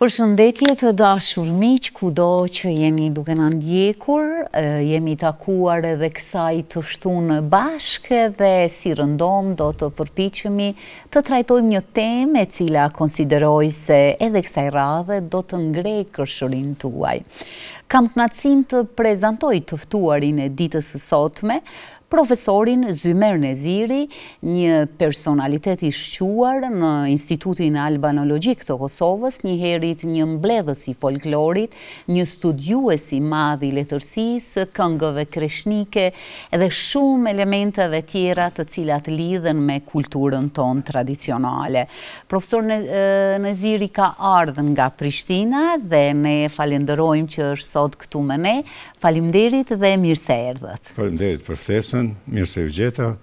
Përshëndetje të dashur miq, kudo që jeni duke na ndjekur, jemi takuar edhe kësaj të shtunë bashkë dhe si rëndom do të përpiqemi të trajtojmë një temë e cila konsideroj se edhe kësaj radhe do të ngrejë kërshërinë tuaj. Kam kënaqësinë të prezantoj të ftuarin e ditës së sotme, Profesorin Zymer Neziri, një personalitet i shquar në Institutin Albanologjik të Kosovës, njëherit një mbledhës i folklorit, një studiues i madh i letërsisë, këngëve kreshnike dhe shumë elementeve tjera të cilat lidhen me kulturën tonë tradicionale. Profesor Neziri ka ardhë nga Prishtina dhe ne e falenderojmë që është sot këtu me ne. Faleminderit dhe mirë se erdhët. Faleminderit për ftesën, mirë se ju gjeta.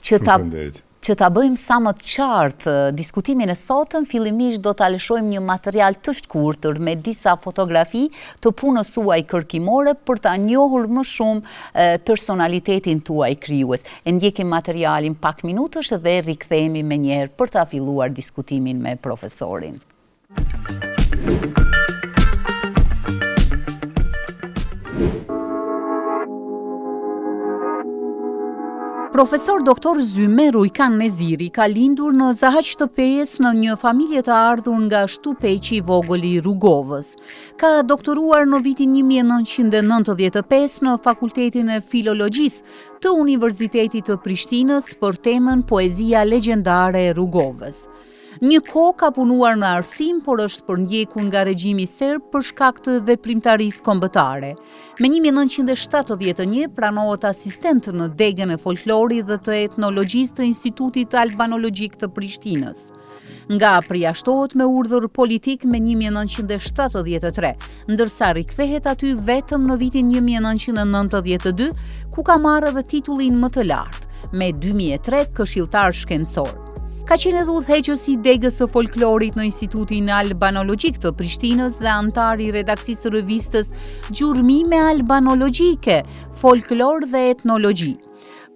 Që ta që ta bëjmë sa më të qartë diskutimin e sotëm, fillimisht do ta lëshojmë një material të shkurtër me disa fotografi të punës suaj kërkimore për ta njohur më shumë personalitetin tuaj krijues. E ndjekim materialin pak minutësh dhe rikthehemi menjëherë për ta filluar diskutimin me profesorin. Profesor Doktor Zymer Ujkan Neziri ka lindur në Zahaq të Pejës në një familje të ardhur nga Shtupeqi i vogël i Rugovës. Ka doktoruar në vitin 1995 në Fakultetin e Filologjisë të Universitetit të Prishtinës për temën Poezia legjendare e Rugovës. Një kohë ka punuar në arsim, por është përndjekur nga regjimi serb për shkak të veprimtarisë kombëtare. Me 1971 pranohet asistent në degën e folklorit dhe të etnologjisë të Institutit Albanologjik të Prishtinës. Nga përjashtohet me urdhër politik me 1973, ndërsa rikthehet aty vetëm në vitin 1992, ku ka marrë edhe titullin më të lartë, me 2003 këshilltar shkencor. Ka qenë edhe udhëheqës i degës së folklorit në Institutin Albanologjik të Prishtinës dhe anëtar i redaksisë së revistës Gjurmime Albanologjike, Folklor dhe Etnologji.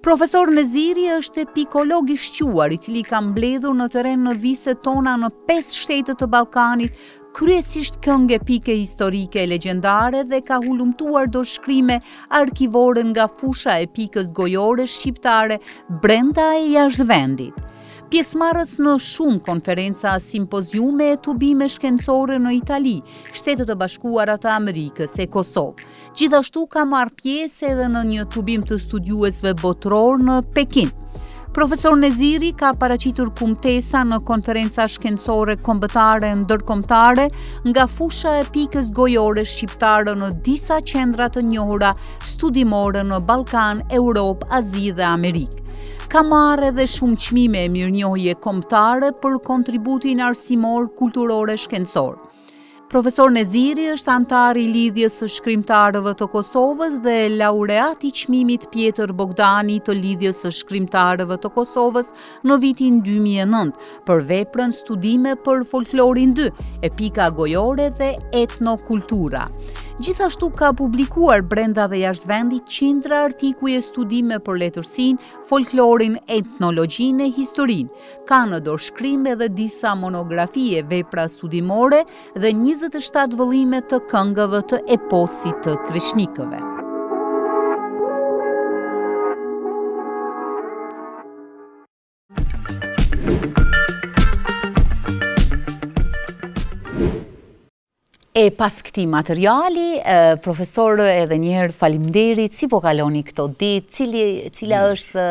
Profesor Neziri është epikolog i shquar, i cili ka mbledhur në terren në viset tona në 5 shtete të Ballkanit, kryesisht këngë epike historike e legjendare dhe ka hulumtuar dorëshkrime arkivore nga fusha e epikës gojore shqiptare brenda e jashtë vendit. Pjesëmarrës në shumë konferenca, simpoziume e tubime shkencore në Itali, Shtetet e Bashkuara të Amerikës e Kosovë. Gjithashtu ka marrë pjesë edhe në një tubim të studiuesve botërorë në Pekin. Profesor Neziri ka paraqitur kumtesa në konferenca shkencore kombëtare e ndërkombëtare nga fusha e epikës gojore shqiptare në disa qendra të njohura studimore në Ballkan, Europë, Azi dhe Amerikë. Ka marrë edhe shumë çmime e mirënjohje kombëtare për kontributin arsimor, kulturor e shkencor. Profesor Neziri është anëtar i Lidhjes së Shkrimtarëve të Kosovës dhe laureat i çmimit Pjetër Bogdani të Lidhjes së Shkrimtarëve të Kosovës në vitin 2009 për veprën Studime për folklorin 2, epika gojore dhe etnokultura. Gjithashtu ka publikuar brenda dhe jashtë vendit qindra artikuj e studime për letërsinë, folklorin, etnologjinë e historinë. Ka në dorëshkrim edhe disa monografi e vepra studimore dhe 27 vëllime të këngëve të eposit të kreshnikëve. E pas këtij materiali, profesor edhe njëherë faleminderit, si po kaloni këto ditë, cili, cila mm. është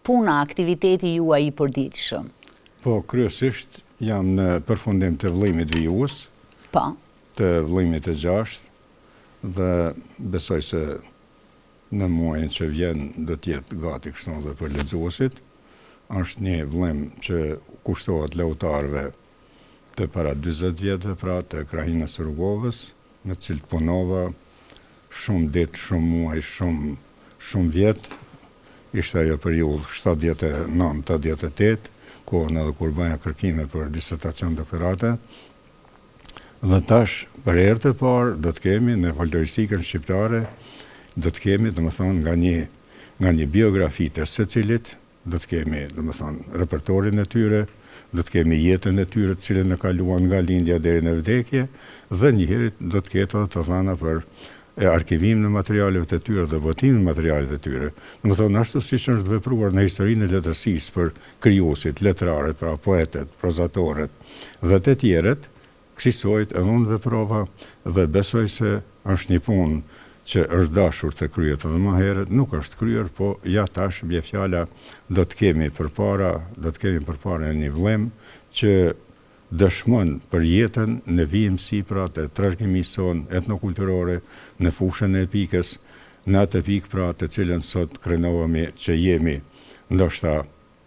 puna, aktiviteti juaj i përditshëm? Po, kryesisht jam në përfundim të vëllimit vijues, po. të vëllimit të gjashtë, dhe besoj se në muajin që vjen do të jetë gati kështu edhe për lexuesit. Është një vëllim që kushtohet lautarëve të para 40 vjetëve, pra të krahinës së Rugovës, me të cilët punova shumë ditë, shumë muaj, shumë shumë vjet. Ishte ajo periudhë 79, 88, kohën edhe kur bëja kërkime për disertacion doktorate. Dhe tash, për herë të parë, do të kemi në folkloristikën shqiptare, do të kemi, domethënë, nga një, nga një biografi të secilit, Do të kemi, domethënë, repertorin e tyre, do të kemi jetën e tyre të cilën e kaluan nga lindja deri në vdekje dhe njëherit do të ketë edhe të dhëna për arkivimin e materialeve të tyre dhe botimin e materialeve të tyre. Domethënë, ashtu siç është vepruar në historinë e letërsisë për krijuesit, letrarët, pra poetët, prozatorët dhe të tjerët, Kësisojt edhe unë veprova dhe besoj se është një punë që është dashur të kryhet edhe më herët, nuk është kryer, po ja tash bie fjala do të kemi përpara, do të kemi përpara një vëllim që dëshmon për jetën në vijimësi pra të trashëgimisë sonë etnokulturore në fushën e epikës, në atë epikë pra të cilën sot krenohemi që jemi ndoshta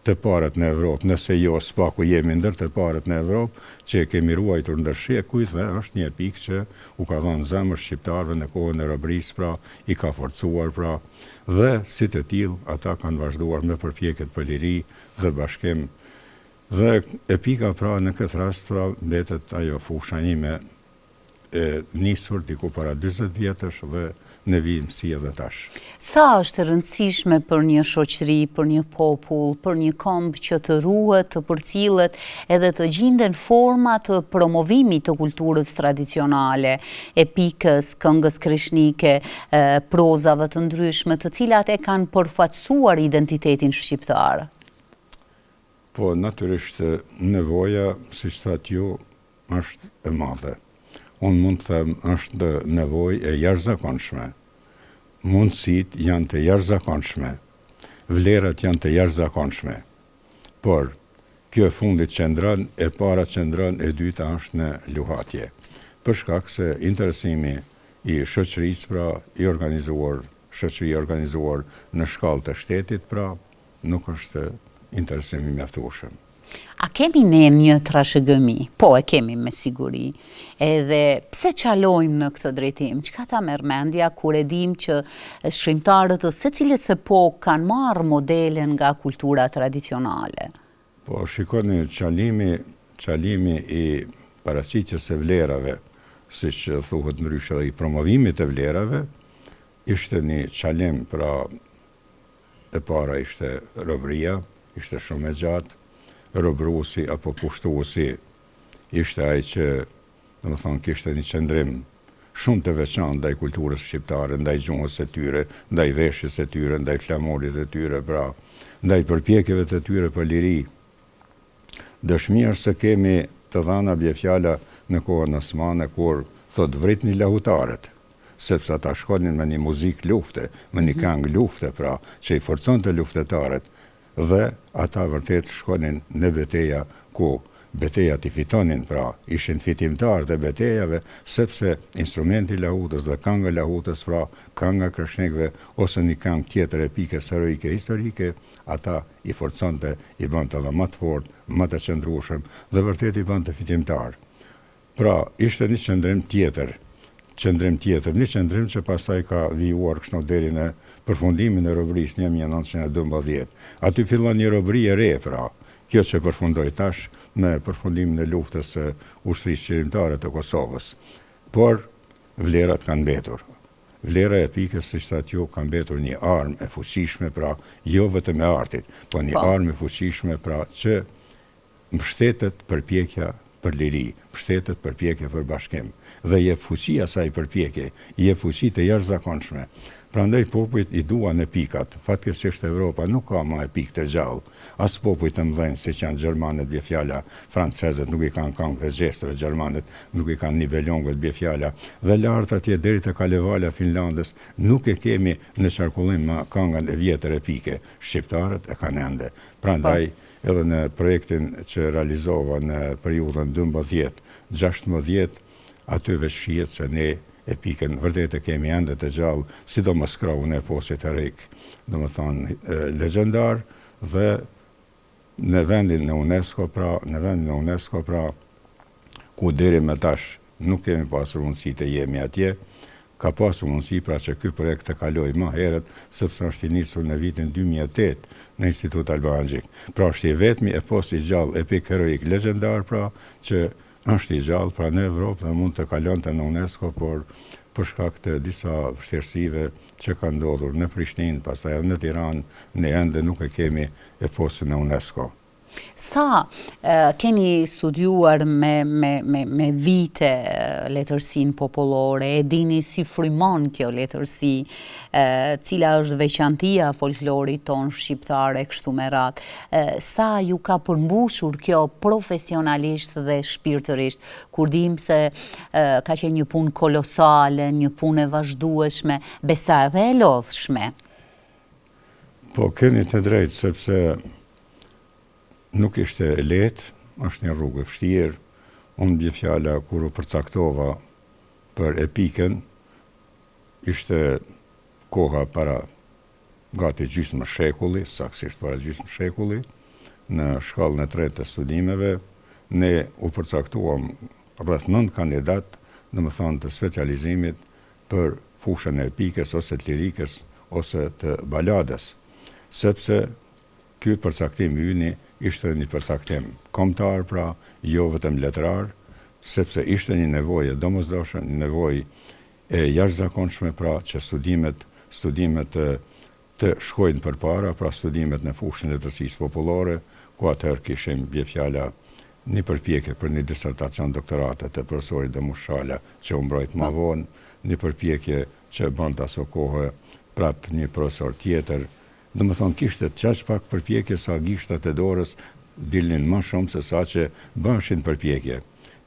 të parët në Evropë, nëse jo së paku jemi ndër të parët në Evropë që e kemi ruajtur ndër shekuj dhe është një epikë që u ka dhënë zemër shqiptarëve në kohën e robërisë, pra i ka forcuar pra dhe si të tillë ata kanë vazhduar me përpjekjet për liri dhe bashkim dhe epika pra në këtë rast pra mbetet ajo fusha ime e nisur diku para 40 vjetësh dhe në vijimësi edhe tash. Sa është e rëndësishme për një shoqëri, për një popull, për një komb që të ruhet, të përcillet edhe të gjinden forma të promovimit të kulturës tradicionale, epikës, këngës kreshnike, prozave të ndryshme, të cilat e kanë përfaqësuar identitetin shqiptar? Po, natyrisht nevoja, siç thatë ju, është e madhe. Unë mund të them është nevojë e jashtëzakonshme. Mundësitë janë të jashtëzakonshme. Vlerat janë të jashtëzakonshme. Por, kjo e fundit qëndron, e para qëndron, e dyta është në luhatje. Për shkak se interesimi i shoqërisë, pra, i organizuar, shoqëri e organizuar në shkallë të shtetit, pra, nuk është interesim i mjaftueshëm. A kemi ne një trashëgimi? Po, e kemi me siguri. Edhe pse çalojmë në këtë drejtim? Çka ta merr mendja kur e dimë që shkrimtarët të secilës epokë kanë marrë modele nga kultura tradicionale? Po, shikoni, çalimi, çalimi i paraqitjes së vlerave, siç thuhet ndryshe edhe i promovimit të vlerave, ishte një çalim, pra E para ishte robëria, ishte shumë e gjatë, robëruesi apo pushtuesi ishte ai që, domethënë, kishte një qëndrim shumë të veçantë ndaj kulturës shqiptare, ndaj gjuhës së tyre, ndaj veshjes së tyre, ndaj flamurit të tyre, pra, ndaj përpjekjeve të tyre për liri. Dëshmi është se kemi të dhëna bie fjala në kohën osmane kur thotë vritni lahutarët, sepse ata shkonin me një muzikë lufte, me një këngë lufte pra, që i forconte luftëtarët dhe ata vërtet shkonin në beteja ku betejat i fitonin pra, ishin fitimtarë të betejave sepse instrumenti i lahutës dhe kënga e lahutës pra, kënga e kreshnikëve ose një këngë tjetër epike heroike historike, ata i forconte, i bënte edhe më të fortë, më të qëndrueshëm dhe vërtet i bënte fitimtarë. Pra, ishte një qëndrim tjetër, qëndrim tjetër, një qëndrim që pastaj ka vijuar kështu deri në përfundimin e robërisë 1912. Aty fillon një robëri e re, pra, kjo që përfundoi tash me përfundimin e luftës së Ushtrisë Çlirimtare të Kosovës. Por, vlerat kanë mbetur. Vlera e epikës, siç thatë ju, ka mbetur një armë e fuqishme, pra jo vetëm e artit, po një po. armë e fuqishme, pra që mbështetet përpjekja për liri, mbështetet përpjekja për bashkim dhe jep fuqi asaj përpjekje, jep fuqi të jashtëzakonshme. Prandaj popujt i duan epikat. Fatkeqësisht Evropa nuk ka më epikë të gjallë. As popujt e mëdhenj, siç janë gjermanët, bie fjala, francezët nuk i kanë këngët e gjesteve, gjermanët nuk i kanë Nibelungët, bie fjala, dhe lart atje deri te Kalevala e Finlandës nuk e kemi në qarkullim më këngën e vjetër epike. Shqiptarët e kanë ende. Prandaj edhe në projektin që realizova në periudhën 12, 16, aty veç shihet se ne epikën vërtet e kemi ende të gjallë, sidomos krahun e eposit heroik, domethënë legjendar dhe në vendin e UNESCO, pra në vendin e UNESCO, pra ku deri më tash nuk kemi pasur mundësi të jemi atje, ka pasur mundësi pra që ky projekt të kalojë më herët, sepse është i nisur në vitin 2008 në Institut Albanologjik. Pra është i vetmi epos i gjallë, epik heroik legjendar, pra që është i gjallë pra në Evropë dhe mund të kalonte në UNESCO, por për shkak të disa vështirësive. që ka ndodhur në Prishtinë, pastaj edhe në Tiranë, ne ende nuk e kemi eposin e UNESCO. Sa keni studiuar me, me, me, me vite letërsinë popullore, e dini si frymon kjo letërsi, cila është veçantia e folklorit tonë shqiptar e kështu me radhë. Sa ju ka përmbushur kjo profesionalisht dhe shpirtërisht, kur dimë se ka qenë një punë kolosale, një punë e vazhdueshme, besa edhe e lodhshme. Po, keni të drejtë, sepse nuk ishte e lehtë, është një rrugë e vështirë. Unë bie fjala kur u përcaktova për epikën, ishte koha para gati gjysmë shekulli, saktësisht para gjysmë shekulli, në shkallën e tretë të studimeve, ne u përcaktuam rreth 9 kandidatë, domethënë të specializimit për fushën e epikës ose të lirikës ose të baladës, sepse ky përcaktim i yni ishte një përcaktim kombëtar, pra jo vetëm letrar, sepse ishte një nevojë e domosdoshme, një nevojë e jashtëzakonshme pra që studimet studimet të shkojnë përpara, pra studimet në fushën e letërsisë popullore, ku atëherë kishim, bie fjala, një përpjekje për një disertacion doktorate të profesorit Demush Shala, që u mbrojt ma vonë, një përpjekje që e bënte aso kohe prapë një profesor tjetër, domethënë kishte qaq pak përpjekje sa gishtat e dorës dilnin më shumë se sa që bëheshin përpjekje.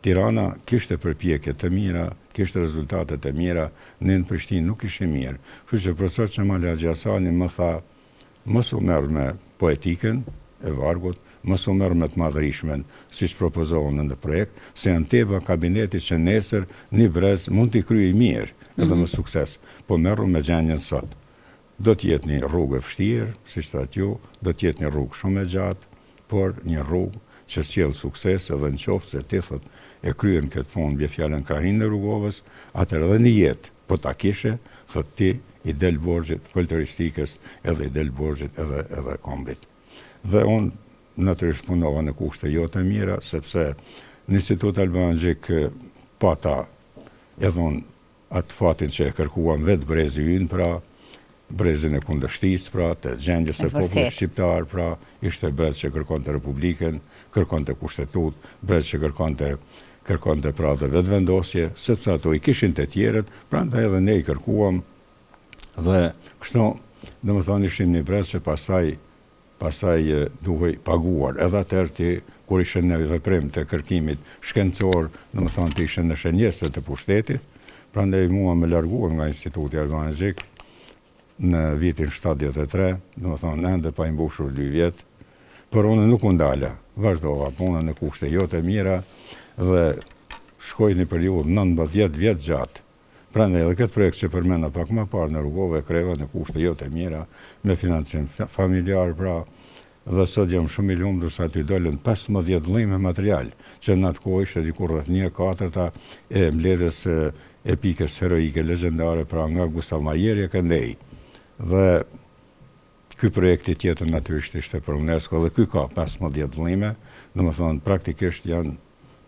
Tirana kishte përpjekje të mira, kishte rezultate të mira, ne në Prishtinë nuk ishim mirë. Kështu që profesor Qemal Haxhihasani më tha, mos u merr me poetikën e vargut, mos u merr me të madhërishmen, siç propozova në projekt, se janë tema kabineti që nesër një brez mund t'i kryejë mirë edhe me sukses, po merru me gjendjen sot. Do të jetë një rrugë e vështirë, siç thatë ju, do të jetë një rrugë shumë e gjatë, por një rrugë që sjell sukses edhe në qoftë se ti thotë e kryen këtë punë bie fjala në krahinën e Rugovës, atëherë edhe një jetë po ta kishe, thotë ti i del borxhit folkloristikës edhe i del borxhit edhe edhe kombit. Dhe unë natyrisht punova në kushte jo të mira, sepse në Institut Albanologjik pata edhe unë atë fatin që e kërkuam vetë brezi ynë, pra, brezin e kundërshtisë, pra, të gjendjes së popullit shqiptar, pra, ishte brez që kërkonte republikën, kërkonte kushtetutë, brez që kërkonte kërkonte pra dhe vetëvendosje, sepse ato i kishin të tjerët, prandaj edhe ne i kërkuam dhe kështu, domethënë ishim një brez që pastaj pastaj duhej paguar. Edhe atëherë ti, kur ishe në veprim të kërkimit shkencor, domethënë ti ishe në shënjestër të pushtetit, prandaj mua më larguan nga Instituti Albanologjik në vitin 73, domethënë ende pa i mbushur dy vjet, por unë nuk u ndala, vazhdova punën në kushte jo të mira dhe shkoi një periudhë 19 vjet gjatë Prandaj edhe këtë projekt që përmenda pak më parë në Rugovë e kreva në kushte jo të mira, me financim familjar pra, dhe sot jam shumë i lumtur se aty dolën 15 vëllime material, që në atë kohë ishte diku rreth një e katërta e mbledhjes së epikës heroike legjendare pra nga Gustav Majeri e këndej. Dhe ky projekti tjetër natyrisht ishte për UNESCO dhe ky ka 15 vëllime, domethënë praktikisht janë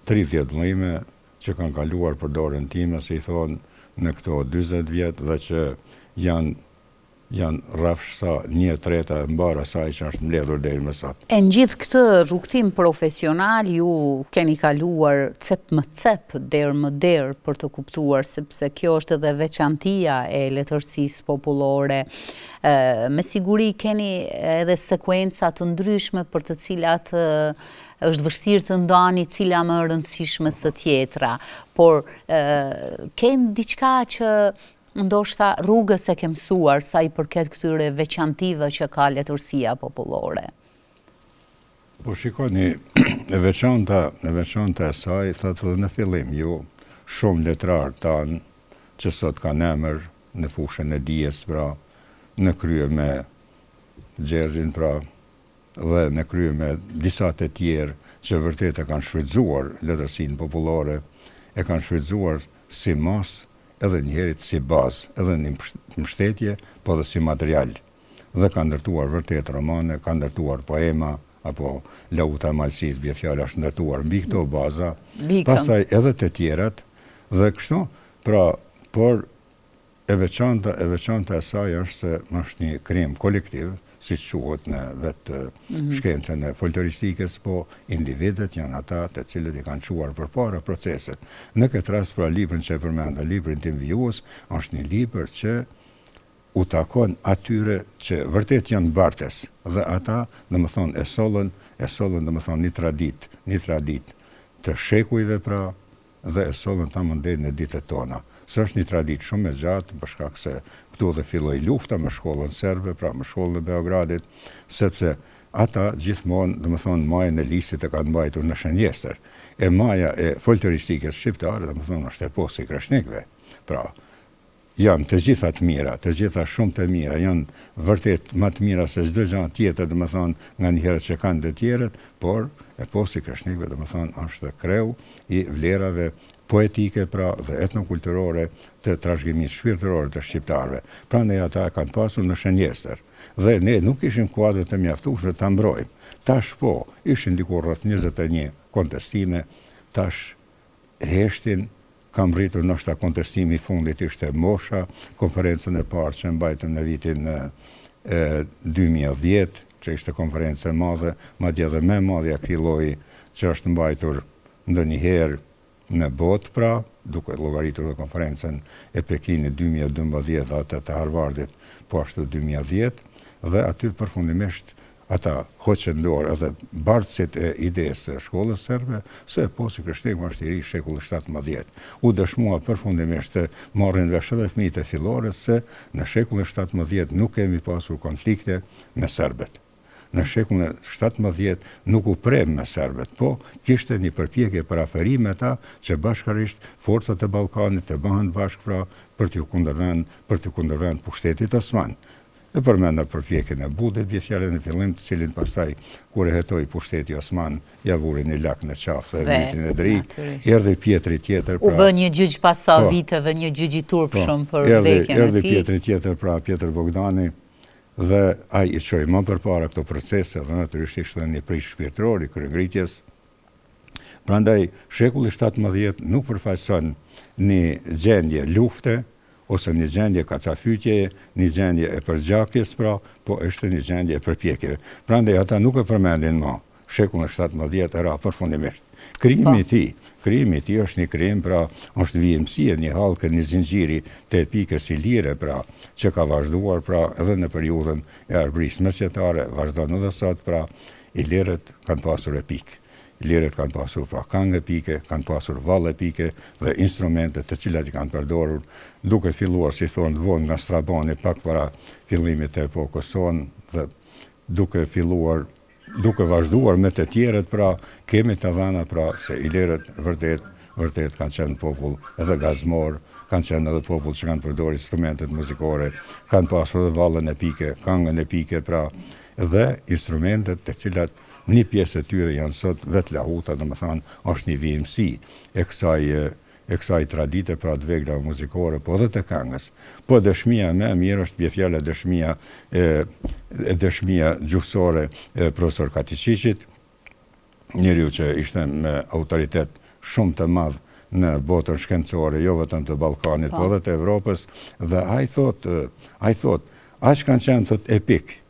30 vëllime që kanë kaluar për dorën time, si i thonë, në këto 40 vjet dhe që janë janë rrafsh sa një e treta e mbarë asaj që është mbledhur deri më sot. E në gjithë këtë rrugëtim profesional ju keni kaluar cep më cep, derë më derë për të kuptuar, sepse kjo është edhe veçantia e letërsisë popullore. Me siguri keni edhe sekuenca të ndryshme për të cilat Është vështirë të ndani cila më e rëndësishme se tjetra, por ke diçka që ndoshta rrugës e ke mësuar sa i përket këtyre veçantive që ka letërsia popullore. Po shikoni, e veçanta, e veçanta e saj, thatë edhe në fillim, ju shumë letrarë tanë, që sot kanë emër në fushën e dijes, pra, në krye me Gjergjin, pra, dhe në krye me disa të tjerë që vërtet e kanë shfrytëzuar letërsinë popullore, e kanë shfrytëzuar si masë edhe njëherit si bazë, edhe në mbështetje, po edhe si material. Dhe kanë ndërtuar vërtet romane, kanë ndërtuar poema, apo Lauta e Malësisë, bie fjala, është ndërtuar mbi këto baza, pastaj edhe të tjerat, dhe kështu, pra, por. E veçanta, e veçanta e saj është se është një krijim kolektiv, siç quhet në vetë mhm. shkencën e folkloristikës, po individët janë ata të cilët i kanë çuar përpara proceset. Në këtë rast, pra librin që e përmenda, librin tim vijues, është një libër që u takon atyre që vërtet janë bartës dhe ata, domethënë, e sollën, e sollën, domethënë, një traditë, një traditë të shekujve, pra, dhe e sollën tamam deri në ditët tona. Se është një traditë shumë e gjatë, për shkak se këtu dhe filloi lufta me shkollën serbe, pra me shkollën e Beogradit, sepse ata gjithmonë, domethënë, majën e lisit e kanë mbajtur në shënjestër. E maja e folkloristikës shqiptare, domethënë, është eposi i kreshnikëve. Pra, Janë të gjitha të mira, të gjitha shumë të mira, janë vërtet më të mira se çdo gjë tjetër, domethënë, nganjëherë që kanë të tjerët, por eposi i kreshnikëve, domethënë, është kreu i vlerave poetike pra dhe etnokulturore të trashëgimisë shpirtërore të shqiptarëve. Prandaj ata e kanë pasur në shënjestër. Dhe ne nuk kishim kuadro të mjaftueshme ta mbrojmë. Tash po, ishin diku rreth 21 kontestime, tash heshtin, Ka mbërritur ndoshta kontestimi i fundit ishte mosha, konferencën e parë që mbajtëm në vitin 2010, që ishte konferencë e madhe, madje edhe më e madhja e këtij lloji që është mbajtur ndonjëherë në botë pra, duke llogaritur edhe konferencën e Pekinit 2012 dhe atë të Harvardit po ashtu 2010, dhe aty përfundimisht Ata hoqën dorë edhe bartësit e idesë së shkollës serbe, se eposi i kreshnikëve është i ri shekulli 17. U dëshmua përfundimisht të marrin vesh edhe fëmijët e fillores se në shekullin 17 nuk kemi pasur konflikte me serbët. Në shekullin e 17 nuk u premë me serbët, po kishte një përpjekje për afërim me ta që bashkërisht forcat e Ballkanit të bëhen bashkë pra për t'iu kundërvënë për t'iu kundërvënë pushtetit osman. E përmenda përpjekjen e Budit, bie fjala në fillim, të cilin pastaj kur e hetoi pushteti osman, ia vuri një lak në qafë dhe e mbyti në Dri. Erdhi Pjetri tjetër, pra... U bë një gjyq pas sa po, viteve, një gjyq i turpshëm po, për vdekjen e tij. Erdhi Pjetri tjetër, pra Pjetër Bogdani, dhe ai i çoi më përpara këto procese dhe natyrisht ishte edhe një prijës shpirtëror i kryengritjes. Prandaj, shekulli 17 nuk përfaqëson një gjendje lufte, ose një gjendje kacafytjeje, një gjendje e përgjakjes pra, po është një gjendje e përpjekjeve. Prandaj ata nuk e përmendin ma shekullin 17 e ra përfundimisht. Krijimi i po. tij, krijimi i tij është një krijim, pra është vijimësi e një hallke, një zinxhiri të epikës ilire, pra, që ka vazhduar pra edhe në periudhën e Arbërisë mesjetare, vazhdon edhe sot, pra, ilirët kanë pasur epikë. Ilirët kanë pasur pra kangë epike, kanë pasur valle epike dhe instrumente të cilat i kanë përdorur duke filluar si thonë vonë nga Straboni pak para fillimit të epokës sonë dhe duke filluar duke vazhduar me të tjerët pra kemi të dhëna pra se ilirët vërtet vërtet kanë qenë popull edhe gazmor, kanë qenë edhe popull që kanë përdorur instrumentet muzikore, kanë pasur edhe vallen epike, kangën epike pra dhe instrumentet të cilat Një pjesë e tyre janë sot vetë lahuta, domethënë është një vijimësi e kësaj e kësaj tradite, pra të veglave muzikore, po edhe të këngës. Po dëshmia më e mirë është bie fjala dëshmia e, e dëshmia gjuhësore e profesor Katiçiqit, njeriu që ishte me autoritet shumë të madh në botën shkencore, jo vetëm të Ballkanit, po, po edhe të Evropës, dhe ai thotë, ai thotë, aq kanë qenë thotë epik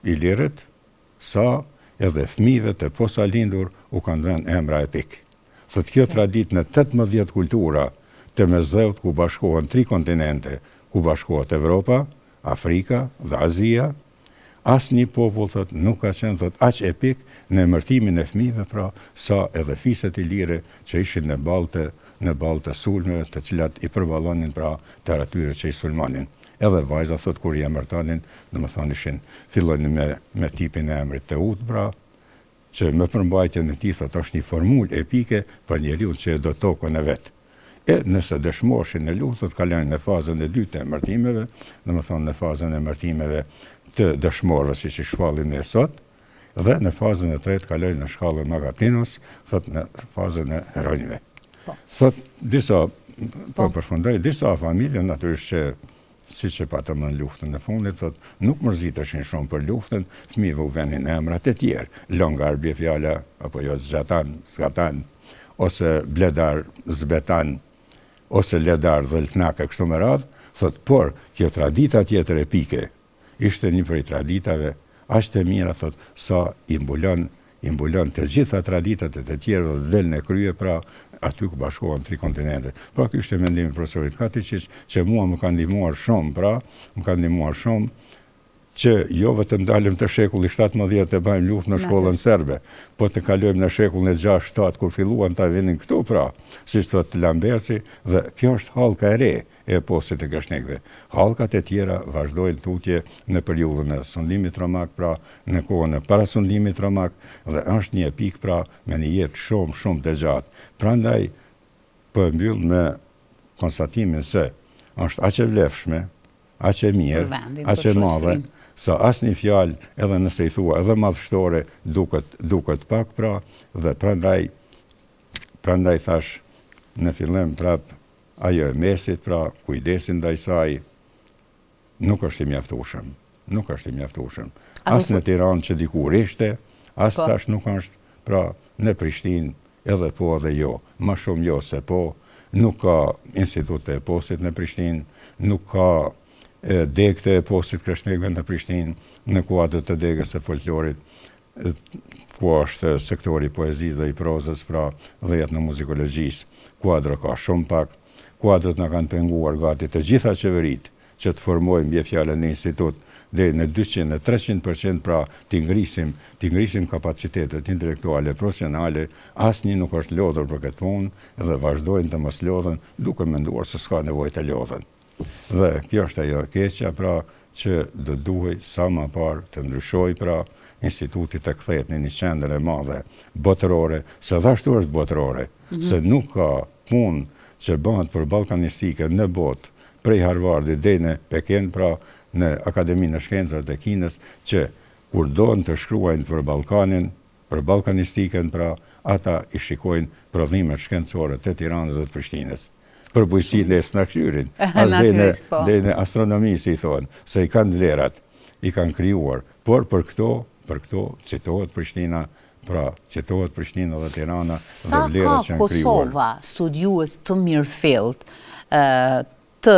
ilirët, Sa edhe fëmijëve të posalindur u kanë vënë emra epik. Thotë kjo traditë në 18 kultura të Mesdheut ku bashkohen tri kontinente, ku bashkohet Evropa, Afrika dhe Azia, asnjë popull thotë nuk ka qenë thotë aq epik në emërtimin e fëmijëve pra sa edhe fiset ilire që ishin në ballë të në ballë të sulmeve të cilat i përballonin pra të atyre që i sulmonin. Edhe vajzat thotë kur i emërtonin, domethënë ishin fillonin me me tipin e emrit Teutë pra, që me përmbajtjen e tij thotë është një formulë epike për njeriun që e do tokën e vet. E nëse dëshmoheshin në luftë, thotë kalonin në fazën e dytë të emërtimeve, domethënë në fazën e emërtimeve të dëshmorëve siç i shpallim ne sot, dhe në fazën e tretë kalojnë në shkallën Magapinos, thotë në fazën e heronjve. Po. Thotë disa, po, po përfundoj, disa familje natyrisht që siç e patëm në luftën e fundit, thotë, nuk mërziteshin shumë për luftën, fëmijëve u venin emra të tjerë, Longar bie fjala, apo jo Zgjatan, Zgatan, ose Bledar, Zbetan, ose Ledar, Dhelpnak e kështu me radhë, Thotë, por, kjo tradita tjetër epike, ishte një prej traditave aq të mira, thotë, sa i mbulon, i mbulon të gjitha traditat e të tjerëve dhe del në krye, pra, aty ku bashkohen tri kontinentet. Pra, ky ishte mendimi i profesorit Katiçiç, që mua më ka ndihmuar shumë, pra, më ka ndihmuar shumë, që jo vetëm dalim te shekulli 17 të bëjmë luftë në shkollën serbe, po të kalojmë në shekullin e 6-7, kur filluan ta vinin këtu, pra, siç thotë Lamberci, dhe kjo është hallka e re e eposit të kreshnikëve. Hallkat e tjera vazhdojnë tutje në periudhën e sundimit romak, pra në kohën e parasundimit romak, dhe është një epikë pra me një jetë shumë, shumë të gjatë. Prandaj, po e mbyll me konstatimin se është aq e vlefshme, aq e mirë, aq e madhe, sa asnjë fjalë, edhe nëse i thua edhe madhështore, duket, duket pak pra, dhe prandaj, prandaj thashë në fillim prap, ajo e mesit, pra, kujdesi ndaj saj, nuk është i mjaftueshëm. Nuk është i mjaftueshëm. As në Tiranë që dikur ishte, as po. tash nuk është, pra, në Prishtinë edhe po edhe jo. Ma shumë jo se po, nuk ka institut të eposit në Prishtinë, nuk ka degë të eposit kreshnikëve në Prishtinë, në kuadër të degës së folklorit, ku është sektori i poezisë dhe i prozës, pra dhe etnomuzikologjisë. Kuadro ka shumë pak, kuadrot na kanë penguar gati të gjitha qeveritë që të formojmë bie fjala në institut deri në 200 në 300%, pra t'i ngrisim, t'i ngrisim kapacitetet intelektuale, profesionale, asnjë nuk është lodhur për këtë punë dhe vazhdojnë të mos lodhen duke menduar se s'ka nevojë të lodhen. Dhe kjo është ajo e keqja, pra, që do duhej sa ma parë të ndryshojë, pra, instituti të kthehet në një qendër e madhe botërore, se dhe ashtu është botërore, mm -hmm. se nuk ka punë që bëhet për ballkanistike në botë, prej Harvardit deri në Pekin, pra në Akademinë e Shkencave të Kinës, që kur donë të shkruajnë për Ballkanin, për ballkanistikën, pra ata i shikojnë prodhimet shkencore të Tiranës dhe të Prishtinës. Për bujqësinë e s'na kqyrin, as deri në, po. deri në astronomi, si i thonë, se i kanë vlerat, i kanë krijuar, por për këto, për këto citohet Prishtina, pra citohet Prishtina dhe Tirana dhe vlerat që janë krijuar. Sa ka Kosova studiues të mirëfilltë të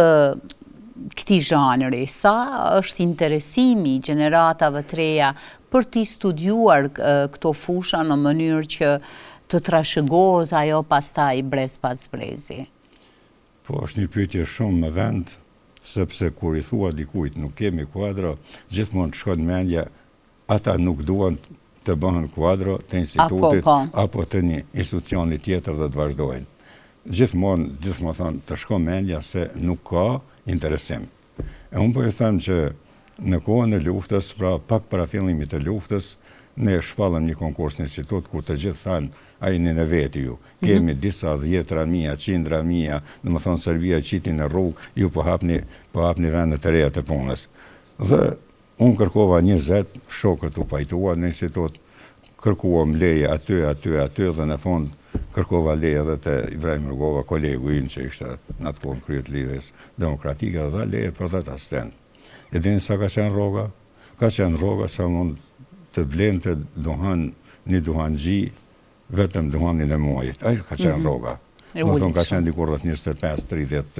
këtij zhanri, sa është interesimi i gjeneratave të reja për t'i studiuar këto fusha në mënyrë që të trashëgohet ajo pastaj brez pas brezi? Po, është një pyetje shumë me vend, sepse kur i thua dikujt nuk kemi kuadro, gjithmonë të shkon mendja ata nuk duan të bëhen kuadro të institutit apo, po. apo të një institucioni tjetër dhe të vazhdojnë. Gjithmonë, gjithmonë thonë, të shkon mendja se nuk ka interesim. E unë po ju them që në kohën e luftës, pra pak para fillimit të luftës, ne shpallëm një konkurs në institut ku të gjithë thanë, a jeni në veti ju. Mhm. Kemi disa dhjetra mija, qindra mija, domethënë Serbia qiti në rrugë, ju po hapni, po hapni vende të reja të punës. Dhe Unë kërkova 20, shokët u pajtuan në institut, kërkuam leje aty, aty, aty dhe në fund kërkova leje edhe te Ibrahim Rugova, kolegu ynë që ishte në atë kohë në krye të Lidhjes Demokratike dhe dha leje për 10 asistentë. E dini sa ka qenë rroga? Ka qenë rroga sa mund të blente duhan, një duhanxhi vetëm duhanin e muajit. Ajo ka qenë mhm. rroga. Domethënë ka qenë diku rreth 25-30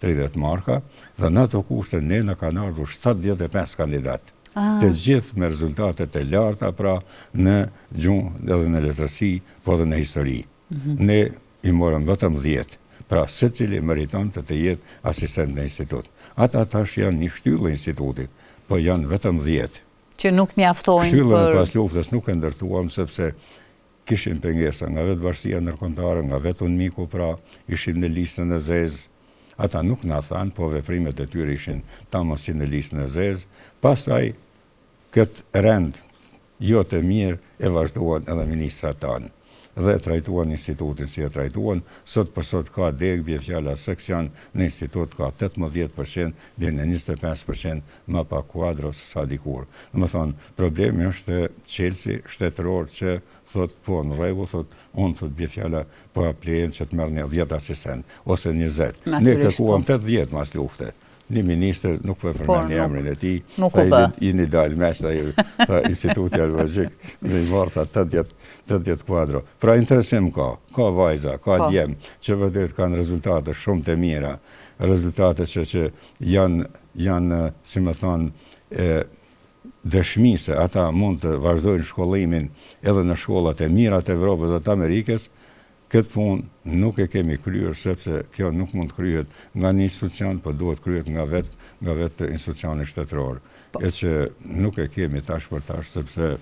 30 marka, dhe në ato kushte ne na kanë ardhur 75 kandidatë. Ah. Të gjithë me rezultate të larta, pra në gjuhë edhe në letërsi, po edhe në histori. Mhm. Ne i morëm vetëm 10, pra secili meritonte të jetë asistent në institut. Ata tash janë një shtyllë e institutit, po janë vetëm 10. Që nuk mjaftojnë për... Shtyllën e pas luftës nuk e ndërtuam, sepse kishim pengesa nga vetë bashkësia ndërkombëtare, nga vetë UNMIK-u, pra ishim në listën e zezë. Ata nuk na thanë, po veprimet e tyre ishin tamam si në listën e zezë. Pastaj këtë rend jo të mirë e vazhduan edhe ministrat tanë dhe e trajtuan institutin si e trajtuan, sot për sot ka degë, bie fjala seksion në institut ka 18% deri në 25% ma pak kuadro se sa dikur. Domethënë, problemi është çelësi shtetëror që thot po në rregull, thot unë thot bie fjala po jap lejen që të merrni 10 asistent ose 20. Ne kërkuam 80 mas lufte. Një ministër, nuk po e përmendi emrin e tij, tha jini dalë meq, tha, tha Instituti Albanologjik, me i marrë, tha 80, 80 kuadro. Pra interesim ka, ka vajza, ka po. djem, që vërtet kanë rezultate shumë të mira, rezultate që, që janë, janë, si me thonë, e, dëshmi se ata mund të vazhdojnë shkollimin edhe në shkollat e mira të Evropës dhe të Amerikës, Këtë punë nuk e kemi kryer sepse kjo nuk mund të kryhet nga një institucion, po duhet kryhet nga vetë nga vetë institucioni shtetëror. Po. E që nuk e kemi tash për tash sepse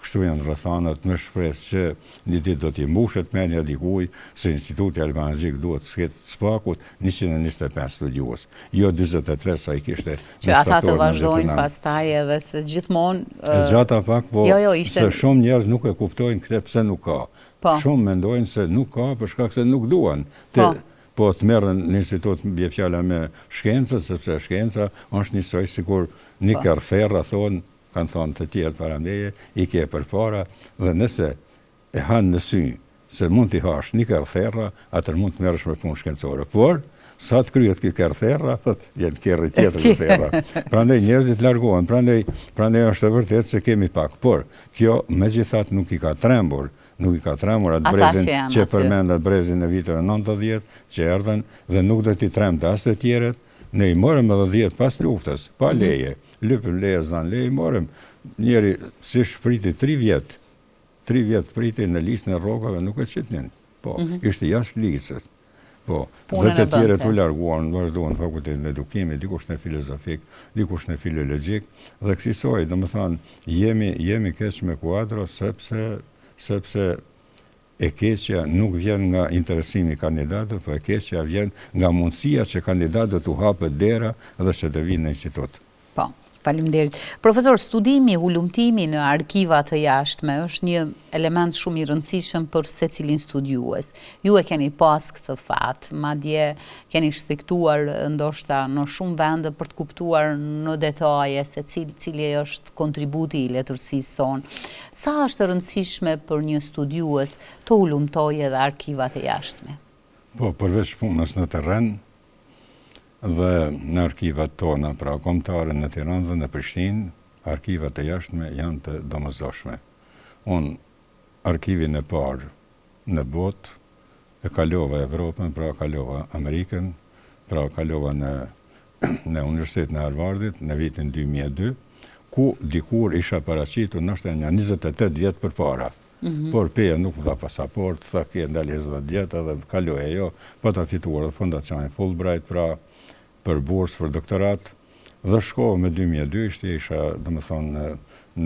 kështu janë rrethanat me shpresë që një ditë do t'i mbushet mendja dikujt se Instituti Albanologjik duhet të ketë së paku 125 studiues, jo 43 sa i kishte në Që ata të vazhdojnë pastaj edhe se gjithmonë... E zgjata pak, po jo, jo, ishte... se shumë njerëz nuk e kuptojnë këtë pse nuk ka. Po. Shumë mendojnë se nuk ka për shkak se nuk duan të po. po të merren në institut bie fjala me shkencën, sepse shkenca është njësoj sikur një po. kerr therra thonë, kanë thonë të tjerë para meje, i ke përpara dhe nëse e han në sy se mund t'i hash një kerr therra, atëherë mund të merresh me punë shkencore. Por, sa të kryhet ky kerr therra, thot, vjen kerri tjetër me therra. Prandaj njerëzit largohen, prandaj prandaj është e vërtetë se kemi pak, por kjo megjithatë nuk i ka trembur, nuk i ka trembur atë brezin që, që përmenda brezin e viteve 90 që erdhën dhe nuk do t'i trembte as të tjerët. Ne i morëm edhe 10 pas luftës, pa mhm. leje. Lypëm leje, s'dhanë leje, i morëm. Njëri si priti 3 vjet, 3 vjet priti në listën e rrogave, nuk e qitnin. Po, mm -hmm. ishte jashtë listës. Po, dhe të tjerët u larguan, vazhduan në fakultetin e edukimit, dikush në filozofik, dikush në filologjik, dhe kësisoj, domethënë, jemi, jemi keq me kuadro, sepse, sepse e keqja nuk vjen nga interesimi i kandidatëve, po e keqja vjen nga mundësia që kandidatëve t'u hapet dera dhe që të vinë në institut. Po, faleminderit. Profesor, studimi, hulumtimi në arkiva të jashtme është një element shumë i rëndësishëm për secilin studiues. Ju e keni pas këtë fat, madje keni shtegtuar ndoshta në shumë vende për të kuptuar në detaje se cil, cili është kontributi i letërsisë sonë. Sa është e rëndësishme për një studiues të hulumtojë edhe arkivat e jashtme? Po, përveç punës në terren, Dhe në arkivat tona, pra kombëtare në Tiranë dhe në Prishtinë, arkivat e jashtme janë të domosdoshme. Unë arkivin e parë në botë e kalova Evropën, pra kalova Amerikën, pra kalova në në Universitetin e Harvardit në vitin 2002, ku dikur isha paraqitur ndoshta nja 28 vjet përpara. Mhm. Por Peja nuk më dha pasaportë, tha ke ndalesë 10 vjet edhe kaloi ajo, pata fituar edhe fondacionin Fulbright, pra për bursë për doktorat, dhe shkova me 2002, ishte isha, domethënë, në,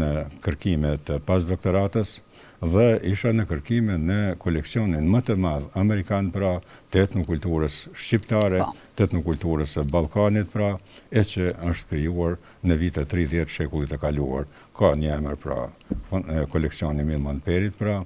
në kërkime të pas doktoratës, dhe isha në kërkime në koleksionin më të madh amerikan, pra të etnokulturës shqiptare, po. të etnokulturës së Ballkanit, pra, e që është krijuar në vitet 30 shekullit të kaluar. Ka një emër pra, koleksioni Milman Perit pra,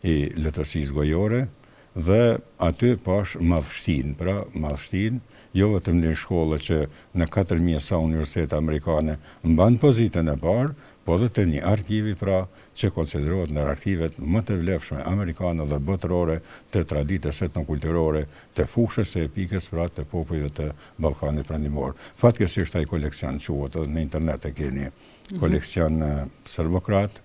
i letërsisë gojore, dhe aty pash madhështinë, pra madhështinë, jo vetëm një shkollë që në 4.000 sa universitete amerikane mban pozitën e parë, po dhe të një arkivi pra që konsiderohet ndër arkivet më të vlefshme amerikane dhe botërore të traditës etnokulturore të fushës së epikës pra të popujve të Ballkanit Perëndimor. Fatkeqësisht ai koleksion quhet edhe në internet e keni mhm. koleksion serbokroat,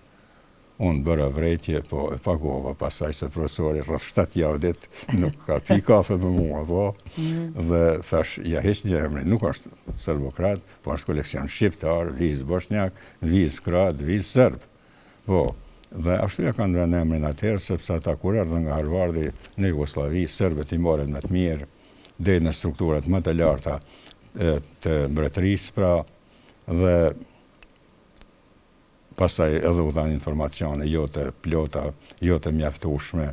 unë bëra vërejtje, po e pagova pastaj se profesori rreth 7 javë ditë nuk ka pi kafe me mua, po, mhm. dhe thash, ja heq një emrin, nuk është serbokroat, po është koleksion shqiptar, vizë boshnjak, vizë kroat, vizë serb. Po, dhe ashtu ja kanë vënë emrin atëherë, sepse ata kur erdhën nga Harvardi në Jugosllavi, serbët i morën me të mirë, deri në strukturat më të larta të mbretërisë, pra, dhe pastaj edhe u dhanë informacione jo të plota, jo të mjaftueshme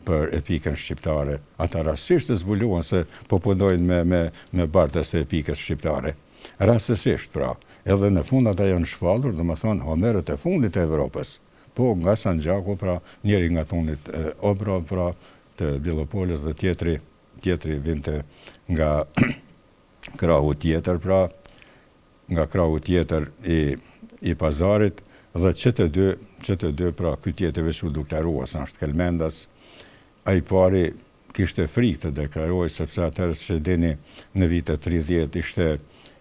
për epikën shqiptare. Ata rastësisht e zbuluan se po punojnë me me me bartës të epikës shqiptare. Rastësisht, pra, edhe në fund ata janë shpallur, domethënë, Homerët e fundit të Evropës. Po, nga Sanxhaku, pra, njëri nga Tunit Obrov, pra, të Bjelopolës dhe tjetri, tjetri vinte nga krahu tjetër, pra, nga krahu tjetër i i pazarit dhe që të dy, që të dy, pra ky tjetri veç u deklarua se është kelmendas, ai i pari kishte frikë të deklarohej sepse atëherë siç e dini në vitet 30 ishte.